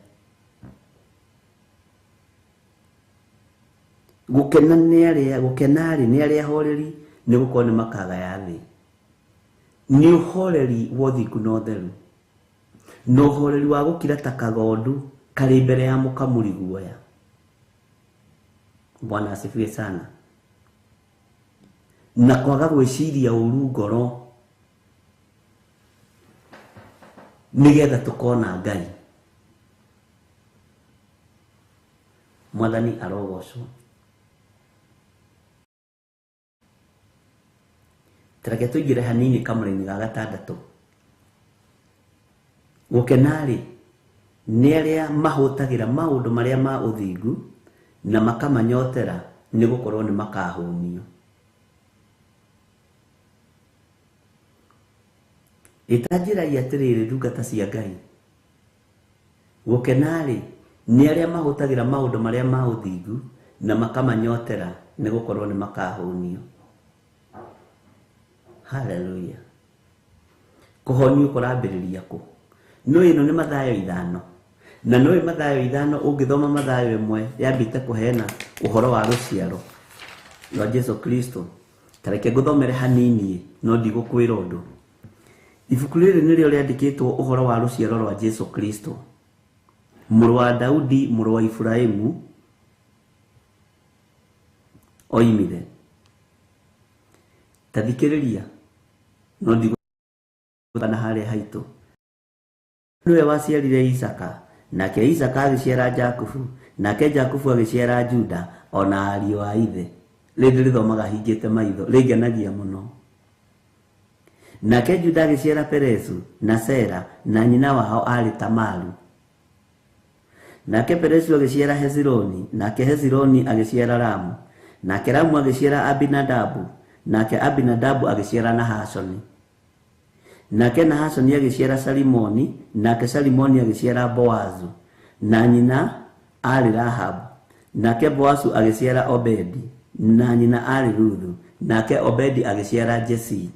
Speaker 3: Gũkena nĩ arĩa, gũkena rĩ nĩ arĩa ahoreri, nĩ gũkorwo nĩ makagaya thĩ. Nĩ ũhoreri wa ũthingu na ũtheru. Na ũhoreri wa gũkira ta kagondu karĩ mbere ya mũkamuri guoya. Bwana asifiwe sana. Na kwaga gwĩciria ũru ngoro nĩgetha tũkona Ngai. Mwathani arogocwo. Tareke tũingĩre hanini kamũra-inĩ ga gatandatũ. Gũkena rĩ nĩ arĩa mahũtagĩra maũndũ marĩa ma ũthingu na makamanyotera, nĩ gũkorwo nĩ makahũnio. Ĩtanjĩrai atĩrĩrĩ ndungata cia Ngai, gũkena rĩ nĩ arĩa mahũtagĩra maũndũ marĩa ma ũthingu na makamanyotera, nĩ gũkorwo nĩ makahũnio. Hallelujah. Kũhonio kũrambĩrĩria kũ? No ĩno nĩ Mathayo 5. Na no Mathayo 5 ũngĩthoma Mathayo 1 yambĩte kũheana ũhoro wa rũciaro rwa Jesu Kristo. Ta reke ngũthomere hanini no ndigũkwĩra ũndũ. Ibuku rĩrĩ nĩrĩo rĩandĩkĩtwo ũhoro wa rũciaro rwa Jesu Kristo, mũrũ wa Daudi, mũrũ wa Iburahĩmu, oimire. Ta thikĩrĩria, no ndigũkana harĩa haitũ. Nĩwe waciarire Isaka, nake Isaka agĩciara Jakubu, Nake Jakubu agĩciara Juda ona ariũ a ithe. Rĩndĩ rĩthomaga hingĩte maitho, rĩngenagia mũno. Nake Juda agĩciara Perezu na Sera, na nyina wao aarĩ Tamaru. Nake Perezu agĩciara Hezironi, nake Hezironi agĩciara Ramu. Nake Ramu agĩciara Abinadabu, nake Abinadabu agĩciara Nahashoni. Nake Nahashoni agĩciara Salimoni, nake Salimoni agĩciara Boazu, na nyina aarĩ Rahabu. Nake Boazu agĩciara Obedi, na nyina aarĩ Ruthu. Nake Obedi agĩciara Jesii.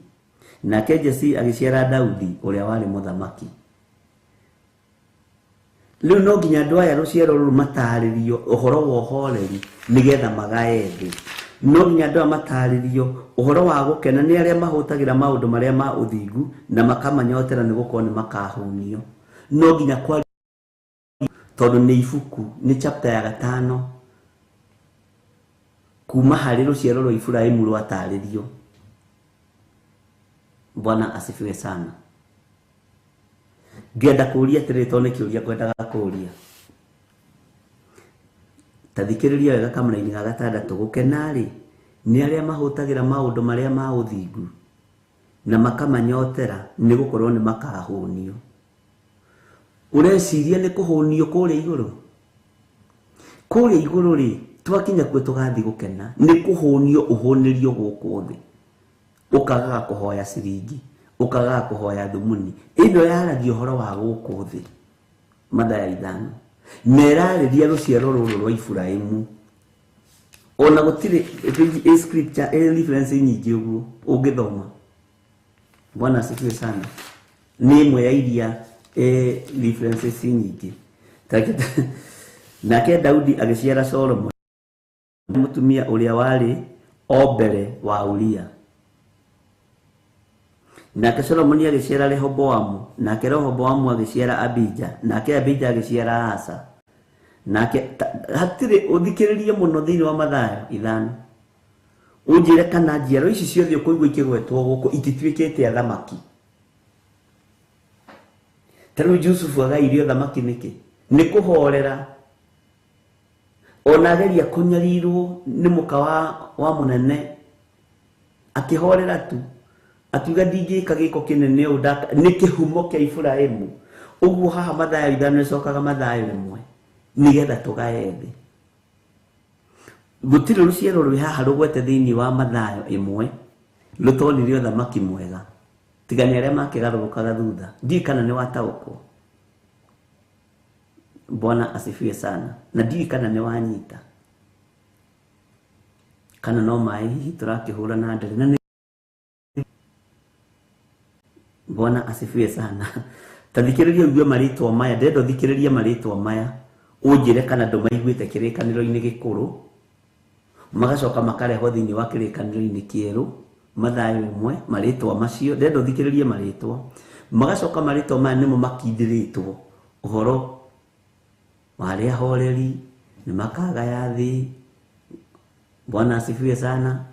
Speaker 3: Nake Jesii agĩciara Daudi ũrĩa warĩ mũthamaki. Rĩu no nginya andũ aya rũciaro rũrũ matarĩrio ũhoro wa ũhoreri nĩgetha magae thĩ. No nginya andũ aya matarĩrio ũhoro wa gũkena nĩ arĩa mahũtagĩra maũndũ marĩa ma ũthingu na makamanyotera nĩ gũkorwo nĩ makahũnio. No nginya kwa tondũ nĩ ibuku, nĩ chapter ya 5 kuma harĩ rũciaro rwa Iburahĩmu rwatarĩrio. Bwana asifiwe sana. Ngĩenda kũũria atĩrĩrĩ, tondũ nĩ kĩũria ngwendaga kũũria. Ta thikĩrĩria wega kamũraini ga 6. Gũkena-rĩ nĩ arĩa mahũtagĩra maũndũ marĩa ma ũthingu na makamanyotera nĩ gũkorwo nĩ makahũnio. Ũreciria nĩ kũhũnio kũrĩa igũrũ? Kũrĩa igũrũ rĩ, twakinya kuo tũgathiĩ gũkena. Nĩ kũhũnio ũhũnĩrio gũkũ thĩ. Ũkagaga kũhoya ciringi, ũkagaga kũhoya thumuni. Ĩno yaragia ũhoro wa gũkũ thĩ. Mathayo 5. Na ĩrarĩria rũciaro rũrũ rwa Iburahĩmu. Ona gũtirĩ scripture reference nyingĩ ũguo ũngĩthoma. Bwana asifiwe sana. Nĩ ĩmwe ya iria references nyingĩ. Nake Daudi agĩciara Solomon, mũtumia ũrĩa warĩ o mbere wa Uria. Nake Solomoni agĩciara Rehoboamu, nake Rehoboamu agĩciara Abija, nake Abija agĩciara Asa. Nake hatirĩ ũthikĩrĩrie mũno thĩinĩ wa Mathayo 5. Ũnjĩre kana njiaro ici ciothe ũkũigua ikĩgwetwo gũkũ itituĩkĩte athamaki. Ta rĩu Jusufu agairio thamaki nĩkĩ? Nĩ kũhorera. Ona ageria kũnyarirwo nĩ mũka wa mũnene, akĩhorera tu. Akiuga ndingĩka gĩko kĩnene ũũ nĩ kĩhumo kĩa Iburahĩmu. Ũguo haha Mathayo 5 ĩcokaga Mathayo 1 nĩgetha tũgae thĩ. Gũtirĩ rũciaro rwĩ haha rũgwete thĩinĩ wa Mathayo 1 rũtonire ũthamaki mwega. Tiga nĩ arĩa makĩgarũrũkaga thutha. Ndiũĩ kana nĩ wataũkwo. Bwana asifiwe sana. Na ndiũĩ kana nĩ wanyita. Kana no maĩ hihi tũrakĩhũra na ndere. Na Bwana asifiwe sana. Ta thikĩrĩria ũigue marĩtwa maya, ndĩrenda ũthikĩrĩrie marĩtwa maya, ũnjĩre kana ndũmaiguĩte kĩrĩkanĩro-inĩ gĩkũrũ, magacoka makarehwo thĩinĩ wa kĩrĩkanĩro-inĩ kĩerũ, Mathayo 1, marĩtwa macio, ndĩrenda ũthikĩrĩrie marĩtwa, magacoka marĩtwa maya nĩmo makindĩrĩtwo ũhoro wa arĩa ahoreri, nĩ makagaya thĩ. Bwana asifiwe sana.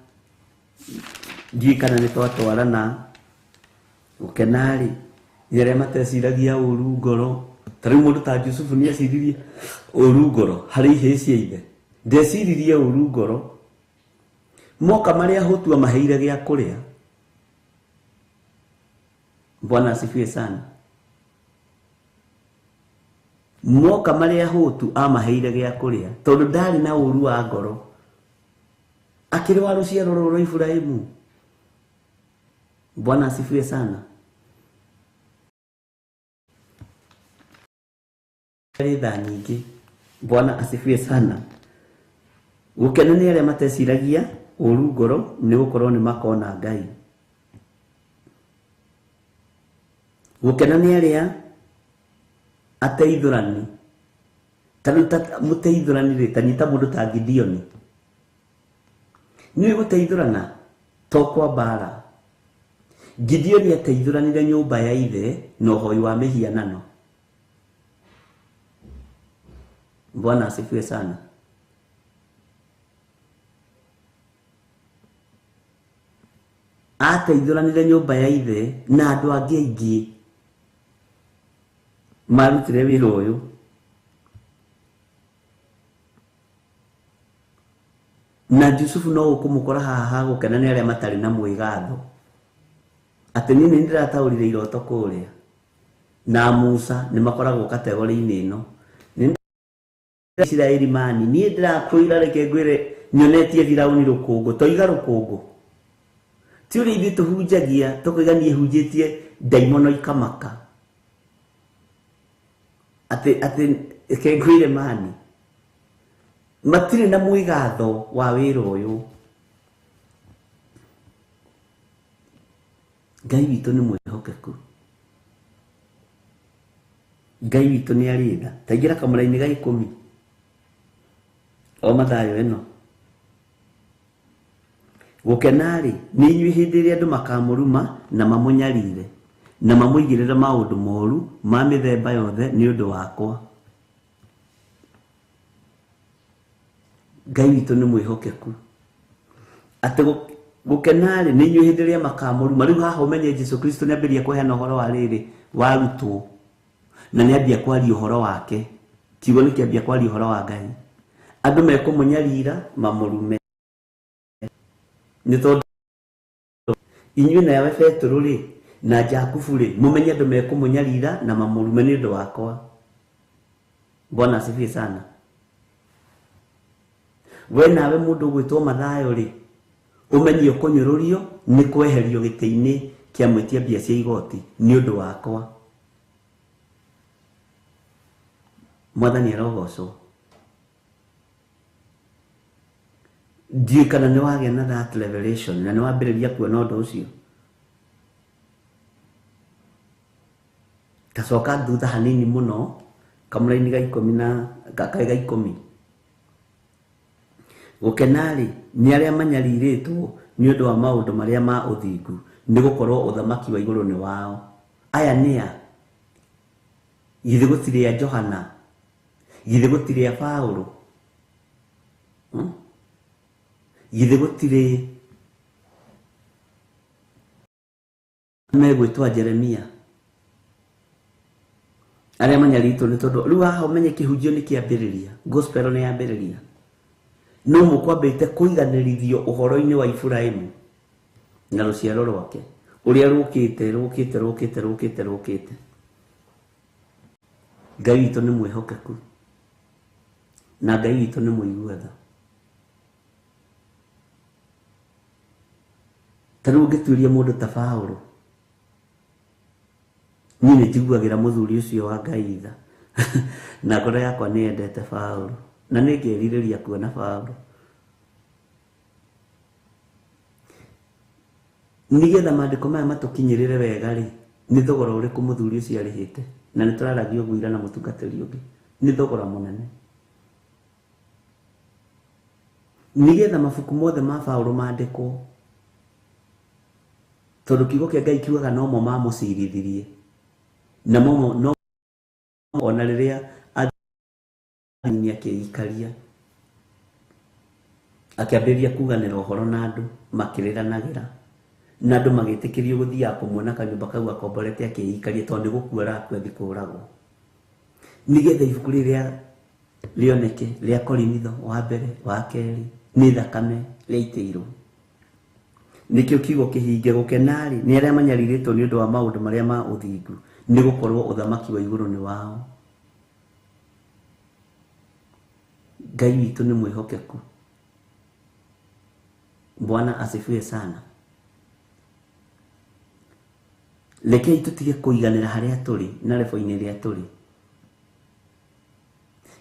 Speaker 3: Ndiũĩ kana nĩ twatwarana. Gũkena-rĩ nĩ arĩa mateciragia ũru ngoro. Ta rĩu mũndũ ta Jusufu nĩ eciririe ũru ngoro harĩ ihĩĩ cia ithe. Ndeciririe ũru ngoro. Moka marĩa ahũtu amaheire gĩa kũrĩa. Bwana asifiwe sana. Moka marĩa ahũtu amaheire gĩa kũrĩa tondũ ndarĩ na ũru wa ngoro. Akĩrĩ wa rũciaro rũrũ rwa Iburahĩmu. Bwana asifiwe sana. Thaa nyingĩ. Bwana asifiwe sana. Gũkena nĩ arĩa mateciragia ũru ngoro nĩ gũkorwo nĩ makona Ngai. Gũkena nĩ arĩa ateithũrani. Ta rĩu mũteithũrani rĩ, ta nyita mũndũ ta Gideoni. Nĩ gũteithũrana to kwa mbara. Gideoni ateithũranire nyũmba ya ithe na ũhoi wa mĩhianano. Bwana asifiwe sana. Ateithũranire nyũmba ya ithe na andũ angĩ aingĩ marutire wĩra ũyũ. Na Jusufu no ũkũmũkora haha gũkena nĩ arĩa matarĩ na mwĩgatho. Atĩ niĩ nĩ ndĩrataũrire iroto kũrĩa. Na Musa nĩ makoragwo kategori-inĩ ĩno. Nĩ Isiraeli mani niĩ ndĩrakwĩra reke ngwĩre nyonetie Firauni rũkũngũ toiga rũkũngũ. Ti ũrĩa ithuĩ tũhunjagia tũkoiga niĩ hunjĩtie ndaimono ikamaka. Atĩ reke ngwĩre mani matirĩ na mwĩgatho wa wĩra ũyũ. Ngai witũ nĩ mwĩhokeku. Ngai witũ nĩ arĩ tha. Ta ingĩra kamũra-inĩ ga 10 o Mathayo ĩno. Gũkena-rĩ nĩ inyuĩ hĩndĩ ĩrĩa andũ makamũruma na mamũnyarire na mamũigĩrĩre maũndũ moru ma mĩthemba yothe nĩ ũndũ wakwa. Ngai witũ nĩ mwĩhokeku. Atĩ gũkena-rĩ nĩ inyuĩ hĩndĩ ĩrĩa makamũruma. Rĩu haha ũmenye Jesu Kristo nĩ ambĩrĩria kũheana ũhoro wa rĩrĩ wa arutwo na nĩ ambia kwaria ũhoro wake. Kiugo nĩ kĩambia kwaria ũhoro wa Ngai. Andũ mekũmũnyarira mamũrume. Nĩ tondũ inyuĩ nawe Petero rĩ na Jakubu rĩ mũmenye andũ mekũmũnyarira na mamũrume nĩ ũndũ wakwa. Bwana asifiwe sana. We nawe mũndũ ũgwĩtwo Mathayo rĩ ũmenye ũkũnyũrũrio nĩ kweherio gĩtĩ-inĩ kĩa mwĩtia mbia cia igoti nĩ ũndũ wakwa. Mwathani arogocwo. Ndiũĩ kana nĩ wagĩa na that revelation na nĩ wambĩrĩria kuona ũndũ ũcio. Tacoka thutha hanini mũno kamũra-inĩ ga 10 na ga 10. Gũkena-rĩ nĩ arĩa manyarirĩtwo nĩ ũndũ wa maũndũ marĩa ma ũthingu nĩ gũkorwo ũthamaki wa igũrũ nĩ wao. Aya nĩ a? Githĩ gũtirĩ a Johana? Githĩ gũtirĩ a Paũlũ? Githĩ gũtirĩ megwĩtwo Jeremia? Arĩa manyarirĩtwo nĩ tondũ rĩu haha ũmenye kĩhunjio nĩ kĩambĩrĩria, gospel nĩ yambĩrĩria. No mũkwambĩte kũiganĩrithio ũhoro-inĩ wa Iburahĩmu na rũciaro rwake ũrĩa rũkĩte rũkĩte rũkĩte rũkĩte rũkĩte. Ngai witũ nĩ mwĩhokeku na Ngai witũ nĩ mũigua tha. Ta rĩu ũngĩtuĩria mũndũ ta Paũlũ, niĩ nĩ njiguagĩra mũthuri ũcio wa Ngai tha na ngoro yakwa nĩ yendete Paũlũ na nĩ ngerirĩria kuona Paũlũ. Nĩgetha maandĩko maya matũkinyĩrĩre wega rĩ, nĩ thogora ũrĩkũ mũthuri ũcio arĩhĩte? Na nĩ tũraragia ũguo ira na mũtungatĩri ũngĩ. Nĩ thogora mũnene. Nĩgetha mabuku mothe ma Paũlũ mandĩkwo, tondũ kiugo kĩa Ngai kiugaga no mo mamũcirithirie na mo no ona rĩrĩa athini akĩikaria akĩambĩrĩria kuganĩra ũhoro na andũ makĩrĩranagĩra na andũ magĩtĩkĩrio gũthiaga kũmuona kanyũmba kau akomborete akĩikaria tondũ nĩ gũkua arakua athiĩ kũũragwo. Nĩgetha ibuku rĩrĩa rĩoneke rĩa Korinitho wa mbere wa kerĩ nĩ thakame rĩaitĩirwo. Nĩkĩo kiugo kĩhinge gũkena-rĩ nĩ arĩa manyarirĩtwo nĩ ũndũ wa maũndũ marĩa ma ũthingu nĩ gũkorwo ũthamaki wa igũrũ nĩ wao. Ngai witũ nĩ mwĩhokeku. Bwana asifiwe sana. Rekei tũtige kũiganĩra harĩa tũrĩ na level-inĩ ĩrĩa tũrĩ.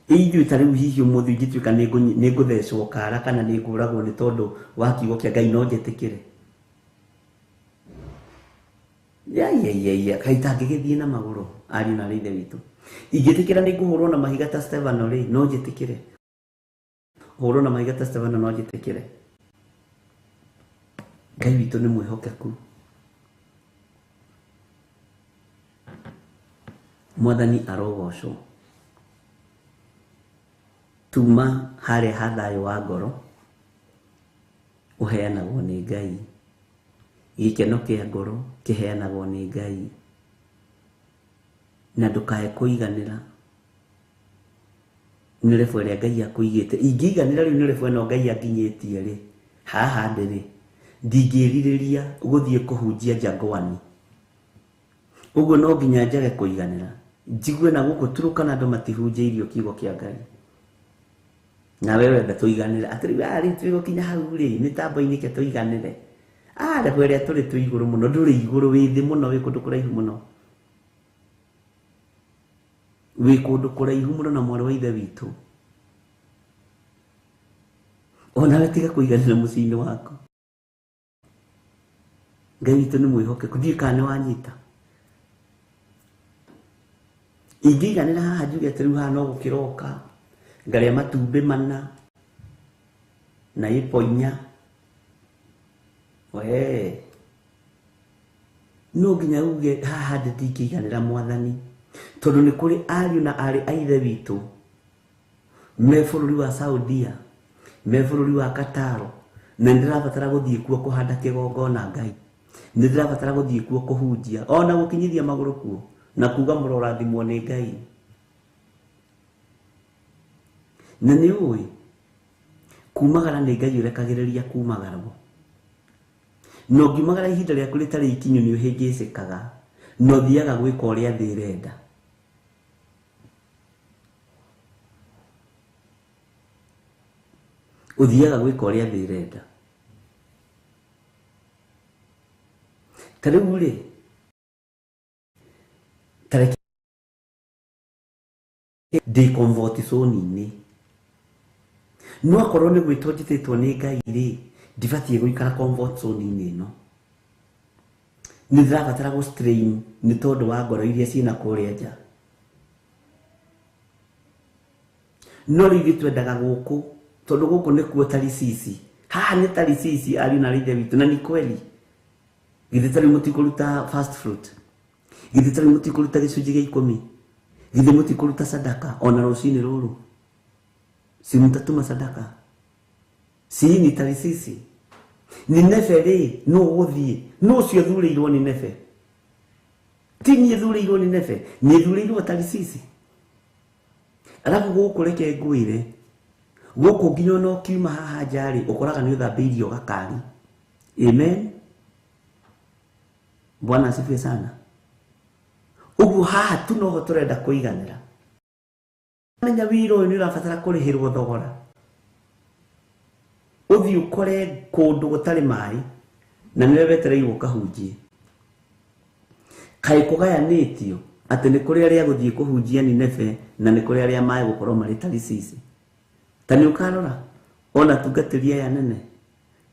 Speaker 3: Ithuĩ ta rĩu hihi ũmũthĩ ingĩtuĩka nĩ ngũthecwo kara kana nĩ ngũragwo nĩ tondũ wa kiugo kĩa Ngai no njetĩkĩre. Ya kaĩ itangĩgĩthiĩ na magũrũ ariũ na ithe witũ. Ingĩtĩkĩra nĩ ngũhũrwo na mahiga ta Stefano rĩ, no njĩtĩkĩre. Kũhũrwo na mahiga ta Stefano no njĩtĩkĩre. Ngai witũ nĩ mwĩhokeku. Mwathani arogocwo. Tuma harĩa ha thayũ wa ngoro ũheanagwo nĩ Ngai. Gĩkeno kĩa ngoro kĩheanagwo nĩ Ngai. Na ndũkae kũiganĩra. Nĩ level ĩrĩa Ngai akũigĩte. Ingĩiganĩra rĩu nĩ level ĩno Ngai anginyĩtie rĩ, haha ndĩ rĩ, ndingĩrirĩria gũthiĩ kũhunjia Jangwani. Ũguo no nginya njage kũiganĩra. Njigue na gũkũ Turukana andũ matihunjĩirio kiugo kĩa Ngai. Na wewe wenda tũiganĩre. Atĩ rĩu rĩu twĩgũkinya hau rĩ, mĩtambo-inĩ ke tũiganĩre. Level ĩrĩa tũrĩ twĩ igũrũ mũno, ndũrĩ igũrũ, wĩ thĩ mũno, wĩ kũndũ kũraihu mũno. Wĩ kũndũ kũraihu mũno na mwarĩ wa ithe witũ. Onawe tiga kũiganĩra mũciĩ-inĩ waku. Ngai witũ nĩ mwĩhokeku, ndiũĩ kana nĩ wanyita. Ingĩiganĩra haha njuge atĩ rĩu haha no gũkĩroka, ngarĩa matumbĩ mana na ĩpo inya. We no nginya uge haha ndĩ ndingĩiganĩra Mwathani, tondũ nĩ kũrĩ ariũ na aarĩ a ithe witũ me bũrũri wa Saudia, me bũrũri wa Qatar, na nĩndĩrabatara gũthiĩ kuo kũhanda kĩgongona Ngai. Nĩndĩrabatara gũthiĩ kuo kũhunjia, ona gũkinyithia magũrũ kuo, na kuga mũrorathimwo nĩ Ngai. Na nĩ ũĩ, kumagara nĩ Ngai ũrekagĩrĩria kumagarwo. Na ũngiumagara ihinda rĩaku rĩtarĩ ikinyu nĩ ũhĩngĩcĩkaga, na ũthiaga gwĩka ũrĩa thĩ ĩrenda. Ũthiaga gwĩka ũrĩa thĩ ĩrenda. Ta rĩu rĩ, ta reke ndĩ comfort zone-inĩ. No akorwo nĩ gwĩtwo njĩtĩtwo nĩ Ngai rĩ, ndibatiĩ gũikara comfort zone-inĩ ĩno. Nĩ ndĩrabatara gũ strain nĩ tondũ wa ngoro iria ciĩna kũrĩa nja. No rĩu ithuĩ twendaga gũkũ, tondũ gũkũ nĩkuo Tarisisi. Haha nĩ Tarisisi ariũ na aarĩ a ithe witũ, na ni kweli. Githĩ ta rĩu mũtikũruta first fruit? Githĩ ta rĩu mũtikũruta gĩcunjĩ gĩa ikũmi? Githĩ mũtikũruta sadaka ona rũcinĩ rũrũ? Si mũtatuma sadaka? Si ni Tarisisi? Nineve rĩ, nũ ũgũthiĩ? Nũ ũcio ũthurĩirwo Nineve? Ti niĩ thurĩirwo Nineve, niĩ thurĩirwo Tarisisi. Alafu gũkũ reke ngwĩre, gũkũ nginya ona ũkiuma haha nja rĩ, ũkoraga nĩ ũthambĩirio gakari. Amen. Bwana asifiwe sana. Ũguo haha tu noho tũrenda kũiganĩra. Menya wĩra ũyũ nĩ ũrabatara kũrĩhĩrwo thogora. Ũthiĩ ũkore kũndũ gũtarĩ maĩ, na nĩwe wetereirwo ũkahunjie. Kaĩ kũgayanĩtio atĩ nĩ kũrĩ arĩa gũthiĩ kũhunjia Nineve na nĩ kũrĩ arĩa maĩ gũkorwo marĩ Tarisisi. Ta nĩ ũkarora ona tungatĩri aya nene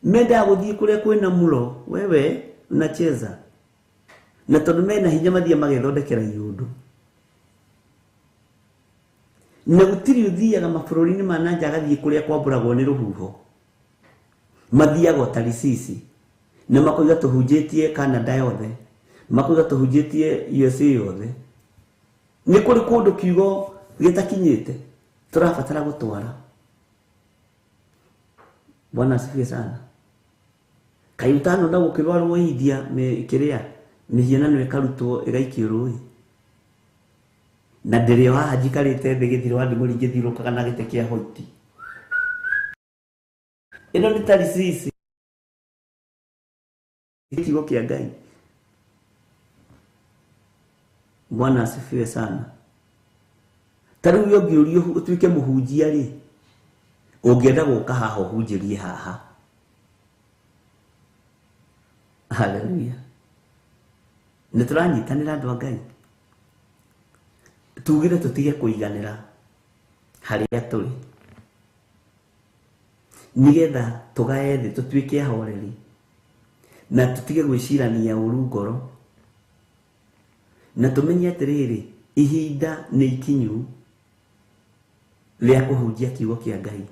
Speaker 3: mendaga gũthiĩ kũrĩa kwĩna mũro, wewe unacheza. Na tondũ mena hinya mathiĩ magethondekera iũndũ. Na gũtirĩ ũthiaga mabũrũri-inĩ ma na nja agathiĩ kũrĩa kwambũragwo nĩ rũhuho. Mathiaga o Tarisisi. Na makoiga tũhunjĩtie Canada yothe, makoiga tũhunjĩtie USA yothe. Nĩ kũrĩ kũndũ kiugo gĩtakinyĩte, tũrabatara gũtwara. Bwana asifiwe sana. Kaĩ ũtanona gũkĩrwarwo India kĩrĩa mĩhianano ĩkarutwo ĩgaikio rũĩ. Na ndĩrĩ o haha njikarĩte thĩ gĩthiro wa ndimũri ngĩthiũrũrũkaga na gĩtĩ kĩa hoiti. Ĩno nĩ Tarisisi. Kiugo kĩa Ngai. Bwana asifiwe sana. Ta rĩu ũngĩũrio ũtuĩke mũhunjia rĩ, ũngĩenda gũka haha ũhunjĩrie haha. Hallelujah. Nĩ tũranyitanĩra andũ a Ngai. Tugire tũtige kũiganĩra harĩa tũrĩ, nĩgetha tũgae thĩ tũtuĩke ahoreri na tũtige gwĩcirania ũru ngoro, na tũmenye atĩrĩrĩ, ihinda nĩ ikinyu rĩa kũhunjia kiugo kĩa Ngai.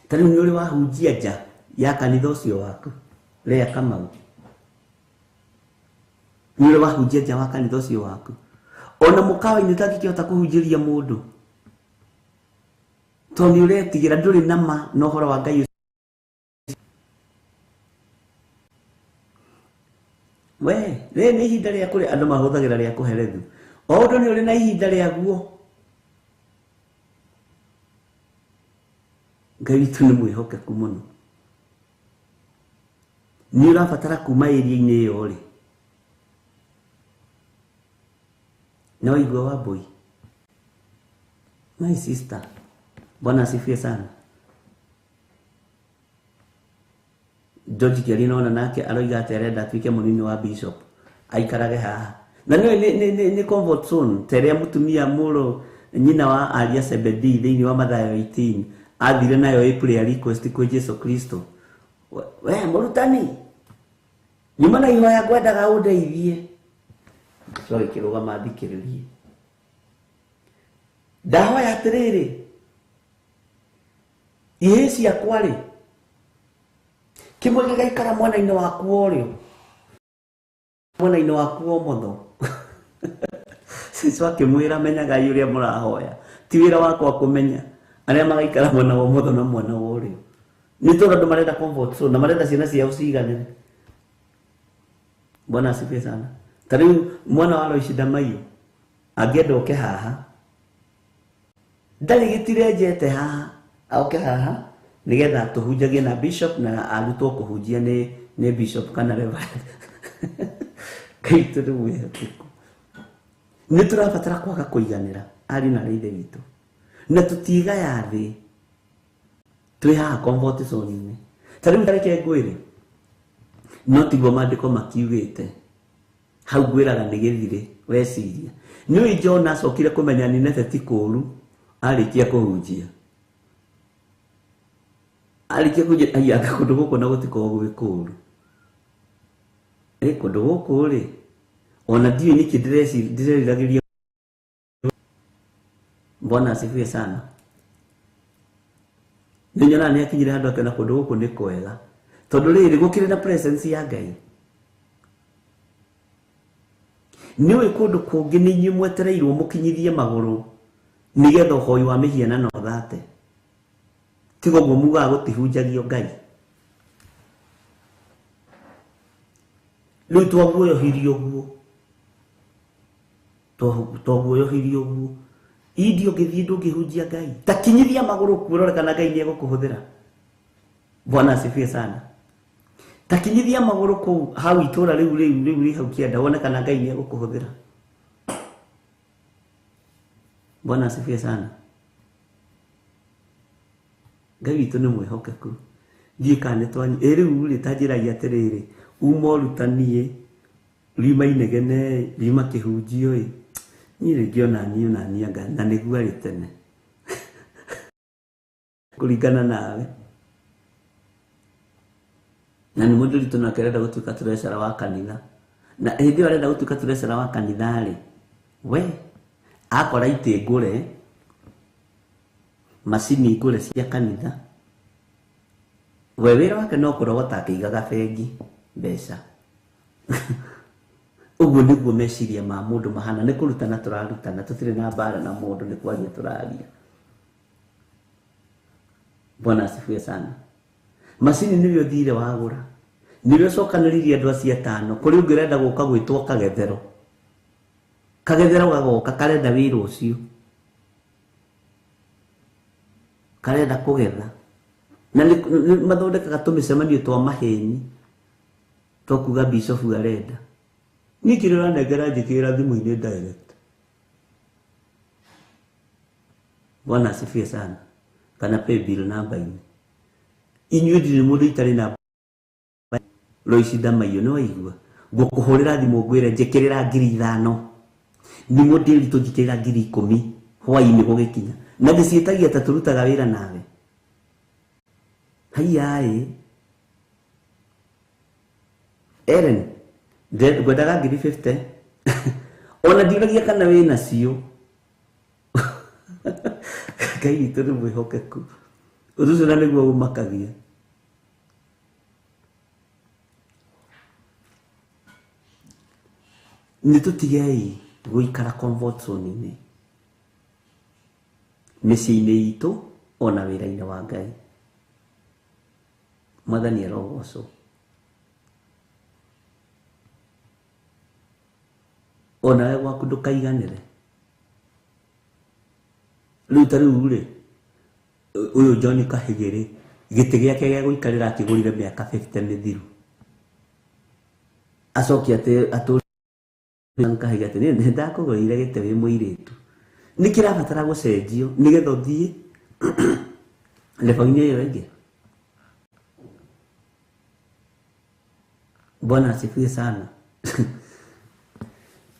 Speaker 3: Ta rĩu nĩ ũrĩ wahunjia nja ya kanitha ũcio waku, Lea Kamau? Nĩ ũrĩ wahunjia nja wa kanitha ũcio waku? Ona mũkawa-inĩ ũtangĩkĩhota kũhunjĩria mũndũ, tondũ nĩ ũretigĩra, ndũrĩ na ma na ũhoro wa Ngai. We, rĩrĩ nĩ ihinda rĩa kũrĩa andũ mahũthagĩra rĩa kũherethu. O ũndũ nĩ ũrĩ na ihinda rĩaguo. Ngai witũ nĩ mwĩhokeku mũno. Nĩ ũrabatara kuma area-inĩ ĩyo rĩ. Na waigua Wambui? My sister. Bwana asifiwe sana. George Kiarie nona nake aroiga atĩ arenda atuĩke mũnini wa bishop aikarage haha. Na nĩ comfort zone ta ĩrĩa mũtumia mũrũ nyina wa Aria Zebedee thĩinĩ wa Mathayo 18 athire nayo ĩ prayer request kwĩ Jesu Kristo. We mũrutani, nyuma na ihoya ngwendaga ũndeithie. So agĩkĩrũgama athikĩrĩrie. Ndahoya atĩrĩrĩ, ihĩĩ ciakwa rĩ, kĩmwe gĩgaikara mwena-inĩ waku wa ũrĩo, mwena-inĩ waku wa ũmotho. Jesu akĩmwĩra, menyagai ũrĩa mũrahoya, ti wĩra wakwa kũmenya arĩa magaikara mwena wa ũmotho na mwena wa ũrĩo. Nĩ tondũ andũ marenda comfort zone na marenda ciana ciao ciiganĩre. Bwana asifiwe sana. Ta rĩu mwana wa Loice Ndamaiyũ angĩenda oke haha, ndarĩ gĩtire njete haha, oke haha nĩgetha tũhunjagie na bishop na arutwo kũhunjia nĩ bishop kana reverend. Ngai witũ nĩ mwĩhokeku. Nĩ tũrabatara kwaga kũiganĩra ariũ na ithe witũ, na tũtigaya thĩ twĩ haha comfort zone-inĩ. Ta rĩu reke ngwĩre, no tiguo maandĩko makiugĩte. Hau ngwĩraga nĩ gĩthirĩ weciria. Nĩũĩ John acokire kũmenya Nineve ti kũũru arĩkia kũhunjia. Arĩkia kũhunjia aianga kũndũ gũkũ na gũtikoragwo gwĩ kũũru. Kũndũ gũkũ rĩ, ona ndiũĩ nĩkĩ ndĩreriragĩria. Bwana asifiwe sana. Nĩ nyonaga nĩ akinyire handũ akĩona kũndũ gũkũ nĩ kwega. Tondũ rĩrĩ gũkĩrĩ na presence ya Ngai. Nĩũĩ kũndũ kũngĩ nĩ inyuĩ mwetereirwo mũkinyithie magũrũ nĩgetha ũhoi wa mĩhianano ũthate. Tiga ũguo mugaga gũtihunjagio Ngai. Rĩu twaguoyohirio ũguo. Twaguoyohirio ũguo. India ũngĩthiĩ ndũngĩhunjia Ngai. Ta kinyithia magũrũ kuo ũrore kana Ngai nĩegũkũhũthĩra. Bwana asifiwe sana. Ta kinyithia magũrũ kũu hau itũra rĩu rĩu rĩu rĩ hau kĩanda wone kana Ngai nĩegũkũhũthĩra. Bwana asifiwe sana. Ngai witũ nĩ mwĩhokeku. Ndiũĩ kana nĩ twanyu. Ĩ rĩu rĩ ta njĩragia atĩrĩrĩ, uma ũrutanie, riuma inegene, riuma kĩhunjio ĩ. Niĩ rĩngĩ ona niĩ ona niĩ anga na nĩguo arĩ tene. Kũringana nawe. Na nĩ mũndũ witũ nake arenda gũtuĩka treasurer wa kanitha. Na hĩndĩ ĩyo arenda gũtuĩka treasurer wa kanitha rĩ, we akora itĩ ngũre, macini ngũre cia kanitha. We wĩra wake no kũrogota akĩigaga bengi mbeca. Ũguo nĩguo meciria ma mũndũ mahana. Nĩ kũrutana tũrarutana, tũtirĩ na mbara na mũndũ, nĩ kwaria tũraria. Bwana asifiwe sana. Macini nĩwe ũthire wagũra, nĩwe ũcokanĩrĩirie andũ acio atano. Kũrĩ ũngĩ ũrenda gũka gwĩtwo kagethero. Kagethero gagoka karenda wĩra ũcio, karenda kũgetha. Na nĩ mathondekaga tũmĩcemanio twa maheni twa kuga bishop arenda. Niĩ kĩrĩa ũranengera njĩkĩrĩra thimũ-inĩ direct. Bwana asifiwe sana. Kana pay bill namba-inĩ. Inyuĩ ndirĩ mũndũ itarĩ na Loice Ndamaiyũ, nĩ waigua? Ngũkũhũrĩra thimũ ngwĩre njĩkĩrĩra 5,000. Nĩguo ndĩritũ njĩkĩrĩra 10,000 hwaĩ-inĩ gũgĩkinya. Na ndĩciĩtagia ta tũrutaga wĩra nawe. Haiya ĩ. Ellen, ngwendaga 50,000. Ona ndiũragia kana wĩ nacio. Ngai witũ nĩ mwĩhokeku. Ũndũ ũcio na nĩguo ũmakagia. Nĩ tũtigei gũikara comfort zone-inĩ mĩciĩ-inĩ itũ ona wĩra-inĩ wa Ngai. Mwathani arogocwo. Onawe gwaku ndũkaiganĩre. Rĩu ta rĩu rĩ, ũyũ John Kahigĩrĩ gĩtĩ gĩake gĩa gũikarĩra akĩgũrire mĩaka 50 mĩthiru. Acoke atũre Kahigĩ atĩ nĩ ndakũgũrĩire gĩtĩ wĩ mũirĩtu. Nĩ kĩrabatara gũcenjio nĩgetha ũthiĩ level-inĩ ĩyo ĩngĩ. Bwana asifiwe sana.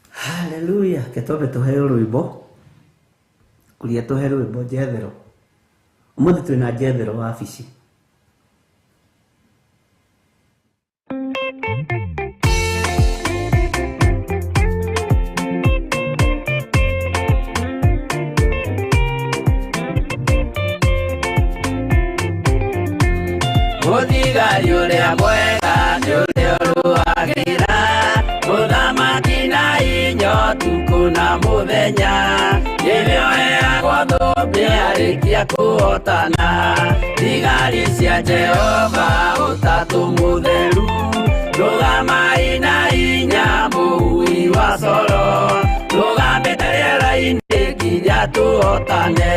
Speaker 3: Haleluya. Ketove tũheo rwĩmbo. Kuria tũhe rwĩmbo Jethero. Ũmũthĩ twĩna Jethero wabici.
Speaker 1: Mũthigari ũrĩa mwega nĩ ũrĩa ũrũagĩra mũthamaki na inya ũtukũ na mũthenya nĩwe ũheagwo thũmbĩ arĩkia kũhotana thigari cia Jehova ũtatũ mũtheru rũgamai na inya mũhui wa coro rũgamĩte rĩera-inĩ nginya tũhotane.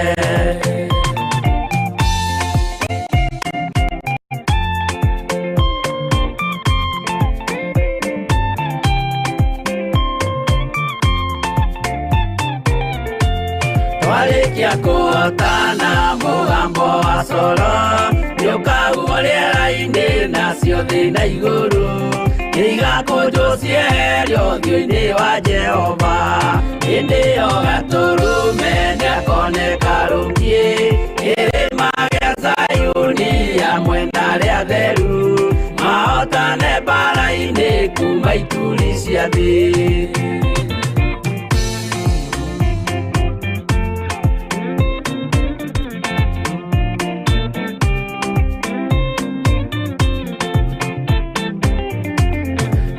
Speaker 1: Twarĩkia kũhotana mũgambo wa coro nĩũkahuhwo rĩera-inĩ nacio thĩ na igũrũ nĩigakũnjwo cieherio ũthiũ-inĩ wa Jehova hĩndĩ ĩyo gatũrũme nĩakoneka rũngiĩ kĩrĩma gĩa Zayuni hamwe na arĩa atheru mahotane mbaara-inĩ kuma ituri cia thĩ.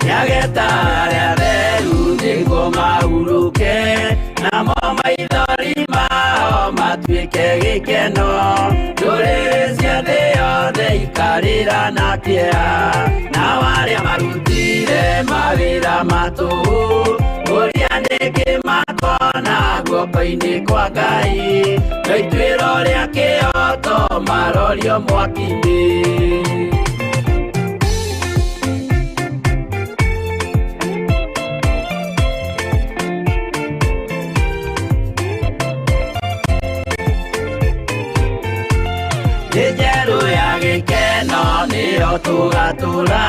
Speaker 1: Nĩageta arĩa atheru nĩguo mahurũke namo maithori mao matuĩke gĩkeno ndũrĩrĩ cia thĩ yothe ikarĩra na kĩeha nao arĩa marutire mawĩra ma tũhũ ũrĩa nĩkĩ makona guoko-inĩ kwa Ngai no ituĩro rĩa kĩhoto marorio mwaki-inĩ. Njeru ya gĩkeno nĩyo tũgatũra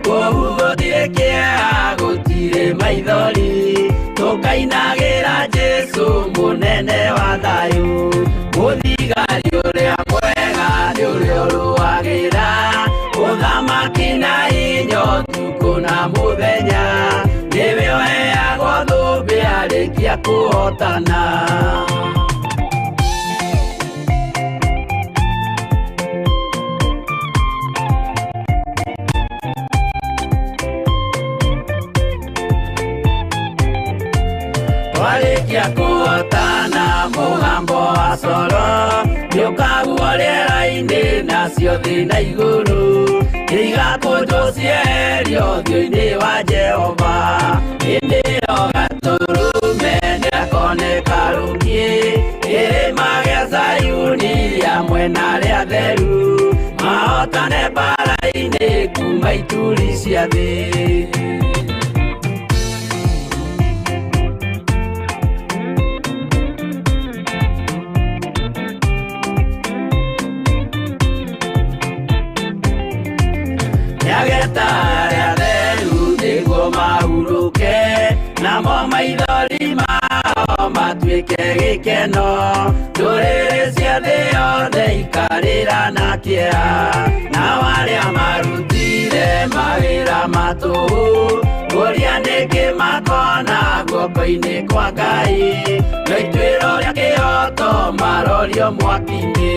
Speaker 1: kũu gũtirĩ kĩeha gũtirĩ maithori tũkainagĩra Jesũ mũnene wa thayũ mũthigari ũrĩa mwega nĩ ũrĩa ũrũagĩra ũthamaki na inya ũtukũ na mũthenya nĩwe ũheagwo thũmbĩ arĩkia kũhotana. Twarĩkia kũhotana mũgambo wa coro nĩũkahuhwo rĩera-inĩ nacio thĩ na igũrũ nĩigakũnjwo cieherio ũthiũ-inĩ wa Jehova hĩndĩ ĩyo gatũrũme nĩakoneka rũngiĩ kĩrĩma gĩa Zayuni hamwe na arĩa atheru mahotane mbaara-inĩ kuma ituri cia thĩ. Nĩageta arĩa atheru nĩguo mahurũke namo maithori mao matuĩke gĩkeno ndũrĩrĩ cia thĩ yothe ikarĩra na kĩeha nao arĩa marutire mawĩra ma tũhũ ũrĩa nĩkĩ makona guoko-inĩ kwa Ngai no ituĩro rĩa kĩhoto marorio mwaki-inĩ.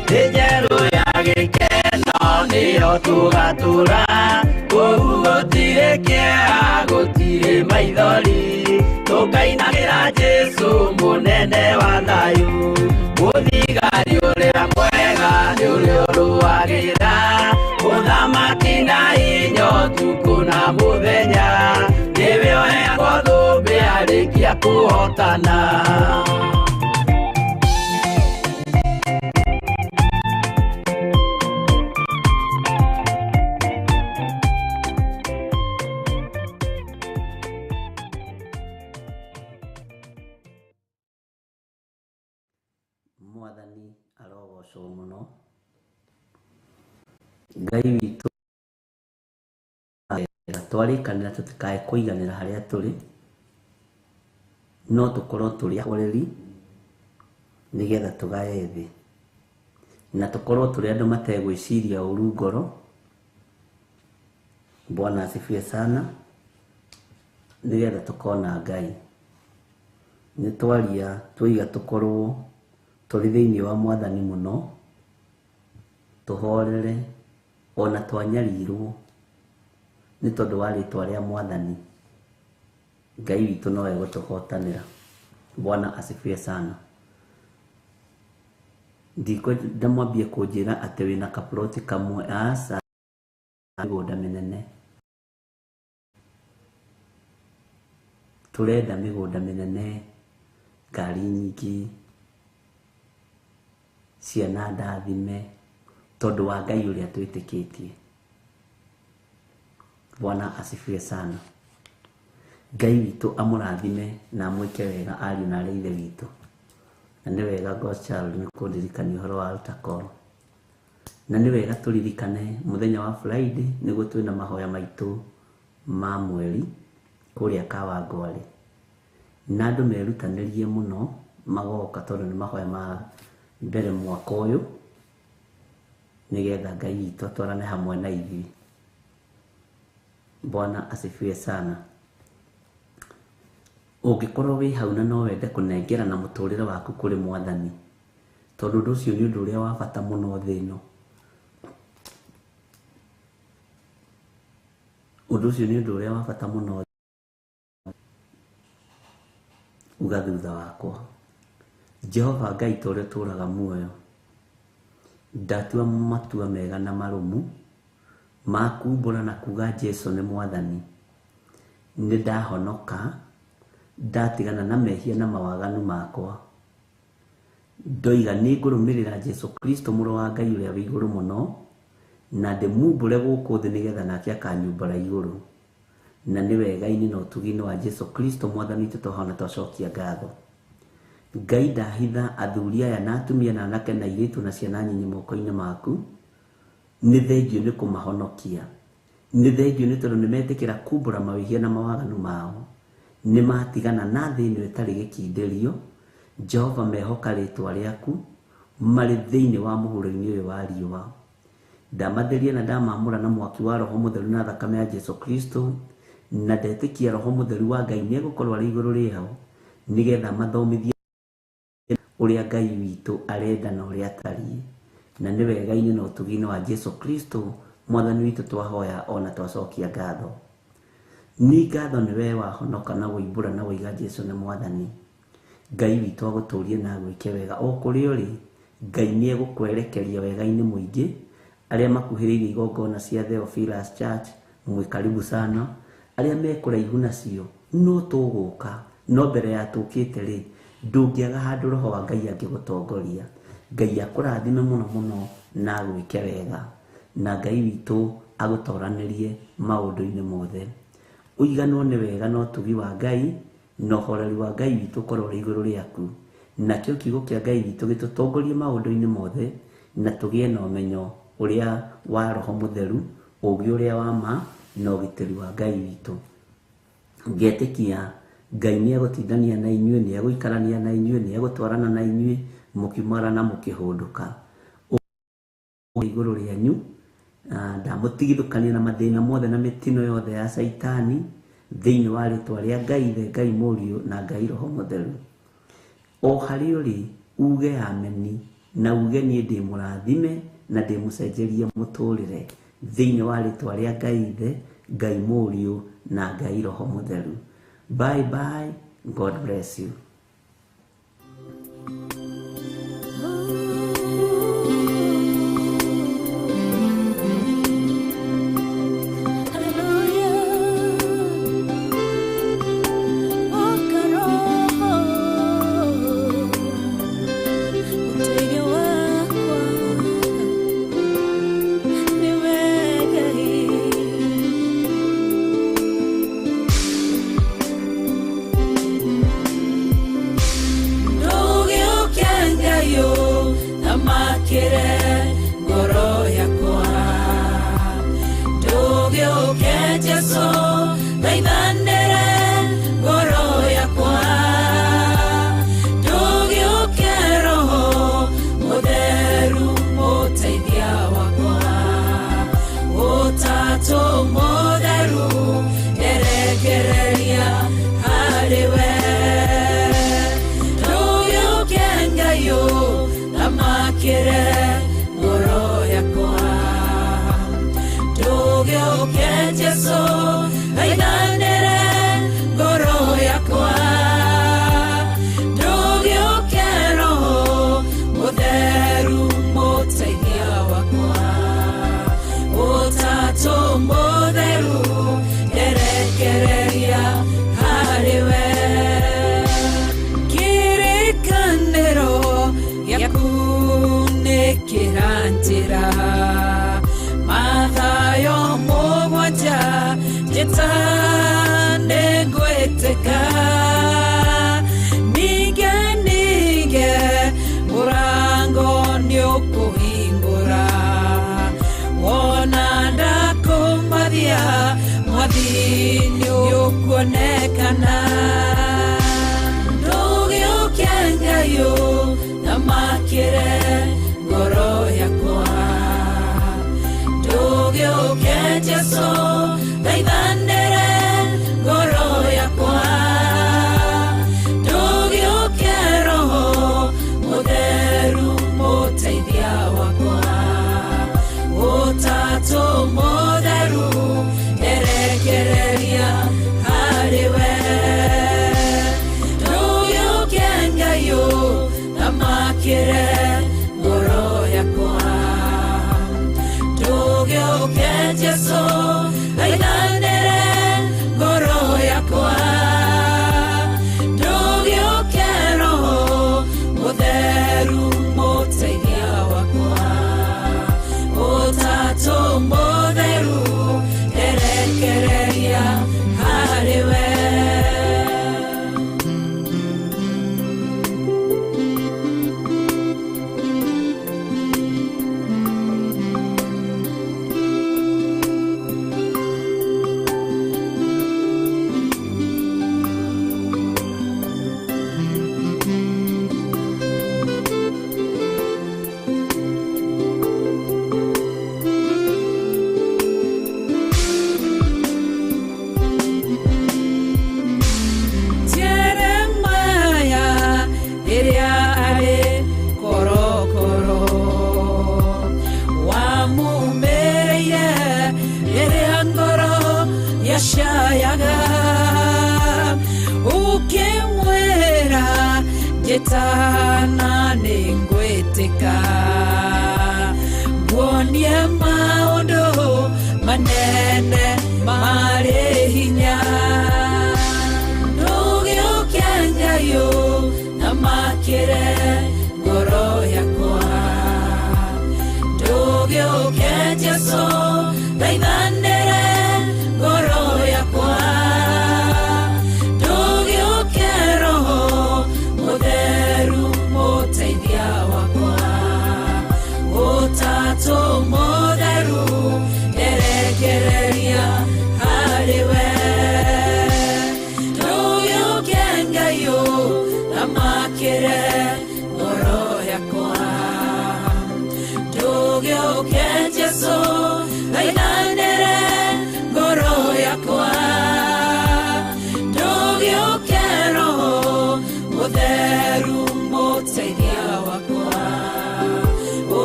Speaker 1: Njeru ya gĩkeno nĩyo tũgatũra kũu Gũtirĩ kĩeha, gũtirĩ maithori, tũkainagĩra Jesũ mũnene wa thayũ. Mũthigari ũrĩa mwega nĩ ũrĩa ũrũagĩra ũthamaki na hinya ũtukũ na mũthenya, nĩwe ũheagwo thũmbĩ arĩkia kũhotana.
Speaker 3: Mwathani arogocwo mũno. Ngai witũ twarĩkanĩra tũtikae kũiganĩra harĩa tũrĩ, no tũkorwo tũrĩ ahoreri nĩgetha tũgae thĩ, na tũkorwo tũrĩ andũ mategwĩciria ũru ngoro. Bwana asifiwe sana, nĩgetha tũkona Ngai. Nĩ twaria twoiga tũkorwo tũrĩ thĩinĩ wa Mwathani mũno, tũhorere ona twanyarirwo nĩ tondũ wa rĩtwa rĩa Mwathani. Ngai witũ no egũtũhotanĩra. Bwana asifiwe sana. Ndikwenda mwambie kũnjĩra atĩ wĩna kaploti kamwe, aca, mĩgũnda mĩnene. Tũrenda mĩgũnda mĩnene, ngari nyingĩ, ciana ndathime, tondũ wa Ngai ũrĩa twĩtĩkĩtie. Bwana asifiwe sana. Ngai witũ amũrathime na amwĩke wega ariũ na arĩ ithe witũ. Na nĩ wega Godchild nĩ kũndirikania ũhoro wa altar call. Na nĩ wega tũririkane mũthenya wa Friday nĩguo twĩna mahoya maitũ ma mweri kũrĩa Kawangware. Na andũ merutanĩrie mũno magoka tondũ nĩ mahoya ma mbere mwaka ũyũ, nĩgetha Ngai witũ atwarane hamwe na ithuĩ. Bwana asifiwe sana. Ũngĩkorwo wĩ hau na no wende kũnengerana mũtũrĩre waku kũrĩ Mwathani, tondũ ũndũ ũcio nĩ ũndũ ũrĩa wa bata mũno thĩ ĩno. Ũndũ ũcio nĩ ũndũ ũrĩa wa bata mũno. Uga thutha wakwa, Jehova Ngai ta ũrĩa ũtũũraga muoyo, ndatua matua mega na marũmu ma kumbũra na kuga Jesũ nĩ Mwathani. Nĩ ndahonoka, ndatigana na mehia na mawaganu makwa. Ndoiga nĩ ngũrũmĩrĩra Jesũ Kristo mũrũ wa Ngai ũrĩa wĩ igũrũ mũno, na ndĩmumbũre gũkũ thĩ nĩgetha nake akanyumbũra igũrũ. Na nĩ wega-inĩ na ũtugi-inĩ wa Jesũ Kristo Mwathani witũ twahona twacokia ngatho. Ngai ndahitha athuri aya na atumia na anake na airĩtu na ciana nyinyi moko-inĩ maku. Nĩ thengio nĩ kũmahonokia. Nĩ thengio nĩ tondũ nĩ metĩkĩra kumbũra mawĩhia na mawaganu mao. Nĩ matigana na thĩ ĩno ĩtarĩ gĩkindĩrio. Jehova mehoka rĩtwa rĩaku marĩ thĩinĩ wa mũhuro-inĩ ũyũ wa riũa. Ndamatheria na ndamamũra na mwaki wa Roho Mũtheru na thakame ya Jesũ Kristo, na ndetĩkia Roho Mũtheru wa Ngai nĩ egũkorwo arĩ igũrũ rĩao, nĩgetha mathomithie ũrĩa Ngai witũ arenda na ũrĩa atariĩ. Na nĩ wega-inĩ na ũtugi-inĩ wa Jesũ Kristo Mwathani witũ twahoya ona twacokia ngatho. Nĩ ngatho nĩ we wahonoka na wĩimbũra na wĩiga Jesũ nĩ Mwathani. Ngai witũ agũtũrie na agwĩke wega o kũrĩa ũrĩ. Ngai nĩ egũkwerekeria wega-inĩ mũingĩ. Arĩa makuhĩrĩirie igongona cia Theophilus Church mwĩ karibu sana. Arĩa me kũraihu nacio no tũgũka, no mbere ya tũkĩte rĩ, ndũngĩaga handũ Roho wa Ngai angĩgũtongoria. Ngai akũrathime mũno mũno na agwĩke wega, na Ngai witũ agũtoranĩrie maũndũ-inĩ mothe. Ũiganwo nĩ wega na ũtugi wa Ngai na ũhoreri wa Ngai witũ ũkorwo ũrĩ igũrũ rĩaku. Nakĩo kiugo kĩa Ngai witũ gĩtũtongorie maũndũ-inĩ mothe, na tũgĩe na ũmenyo ũrĩa wa Roho Mũtheru, ũũgĩ ũrĩa wa ma na ũgitĩri wa Ngai witũ. Ngetĩkia Ngai nĩ egũtindania na inyuĩ, nĩ egũikarania na inyuĩ, nĩ egũtwarana na inyuĩ mũkiumagara na mũkĩhũndũka. Igũrũ rĩanyu, ndamũtigithũkania na mathĩna mothe na mĩtino yothe ya Caitani thĩinĩ wa rĩtwa rĩa Ngai Ithe, Ngai Mũriũ na Ngai Roho Mũtheru. O harĩa ũrĩ uge ameni na uge niĩ ndĩ mũrathime na ndĩ mũcenjerie mũtũrĩre thĩinĩ wa rĩtwa rĩa Ngai Ithe, Ngai Mũriũ na Ngai Roho Mũtheru. Bye bye, God bless you.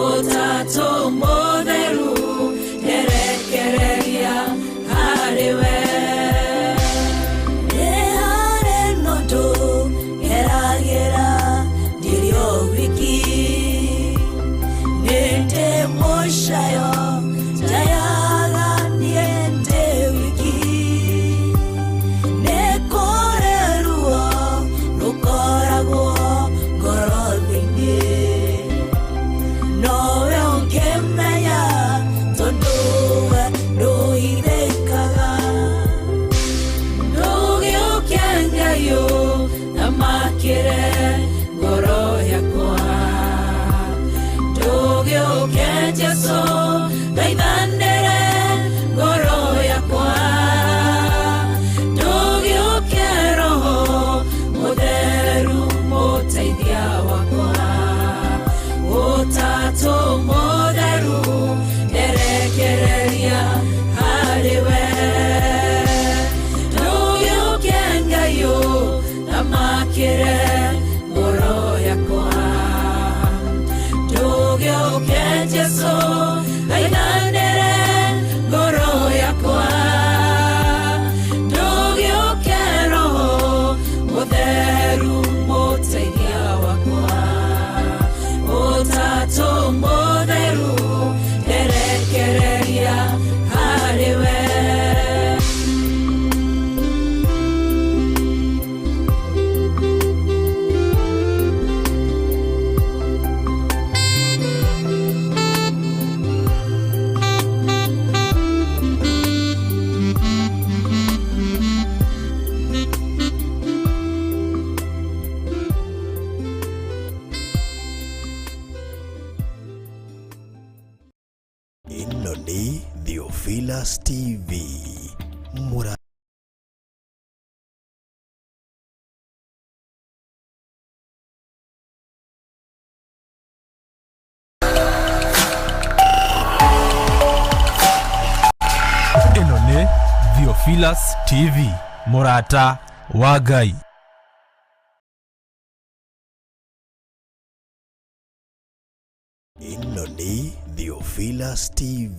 Speaker 4: Ũtatũ mũtheru nderekereria harĩ Mũcayo njayaga niĩ ndĩ wiki. Nĩ kũrĩ ruo rũkoragwo ngoro thĩinĩ, nowe ũngĩmenya tondũ we ndũhithĩkaga. Ndũgĩũke Ngai ũthamakĩre ngoro yakwa, ndũgĩũke Jesũ thaithanĩre ngoro yakwa, ndũgĩũke Roho Mũtheru mũteithia wakwa, Ũtatũ Mũtheru nderekereria harĩ we. Ndũgĩũke Ngai ũthamakĩre ngoro yakwa, ndũgĩũke Jesũ thaithanĩre ngoro yakwa, ndũgĩũke Roho Mũtheru mũteithia wakwa, Ũtatũ Mũtheru nderekereria harĩ we.
Speaker 2: Ĩno nĩ Theophilus TV. Mũra
Speaker 5: Ĩno nĩ Theophilus TV, mũrata wa Ngai.
Speaker 2: Ĩno nĩ Theophilus TV.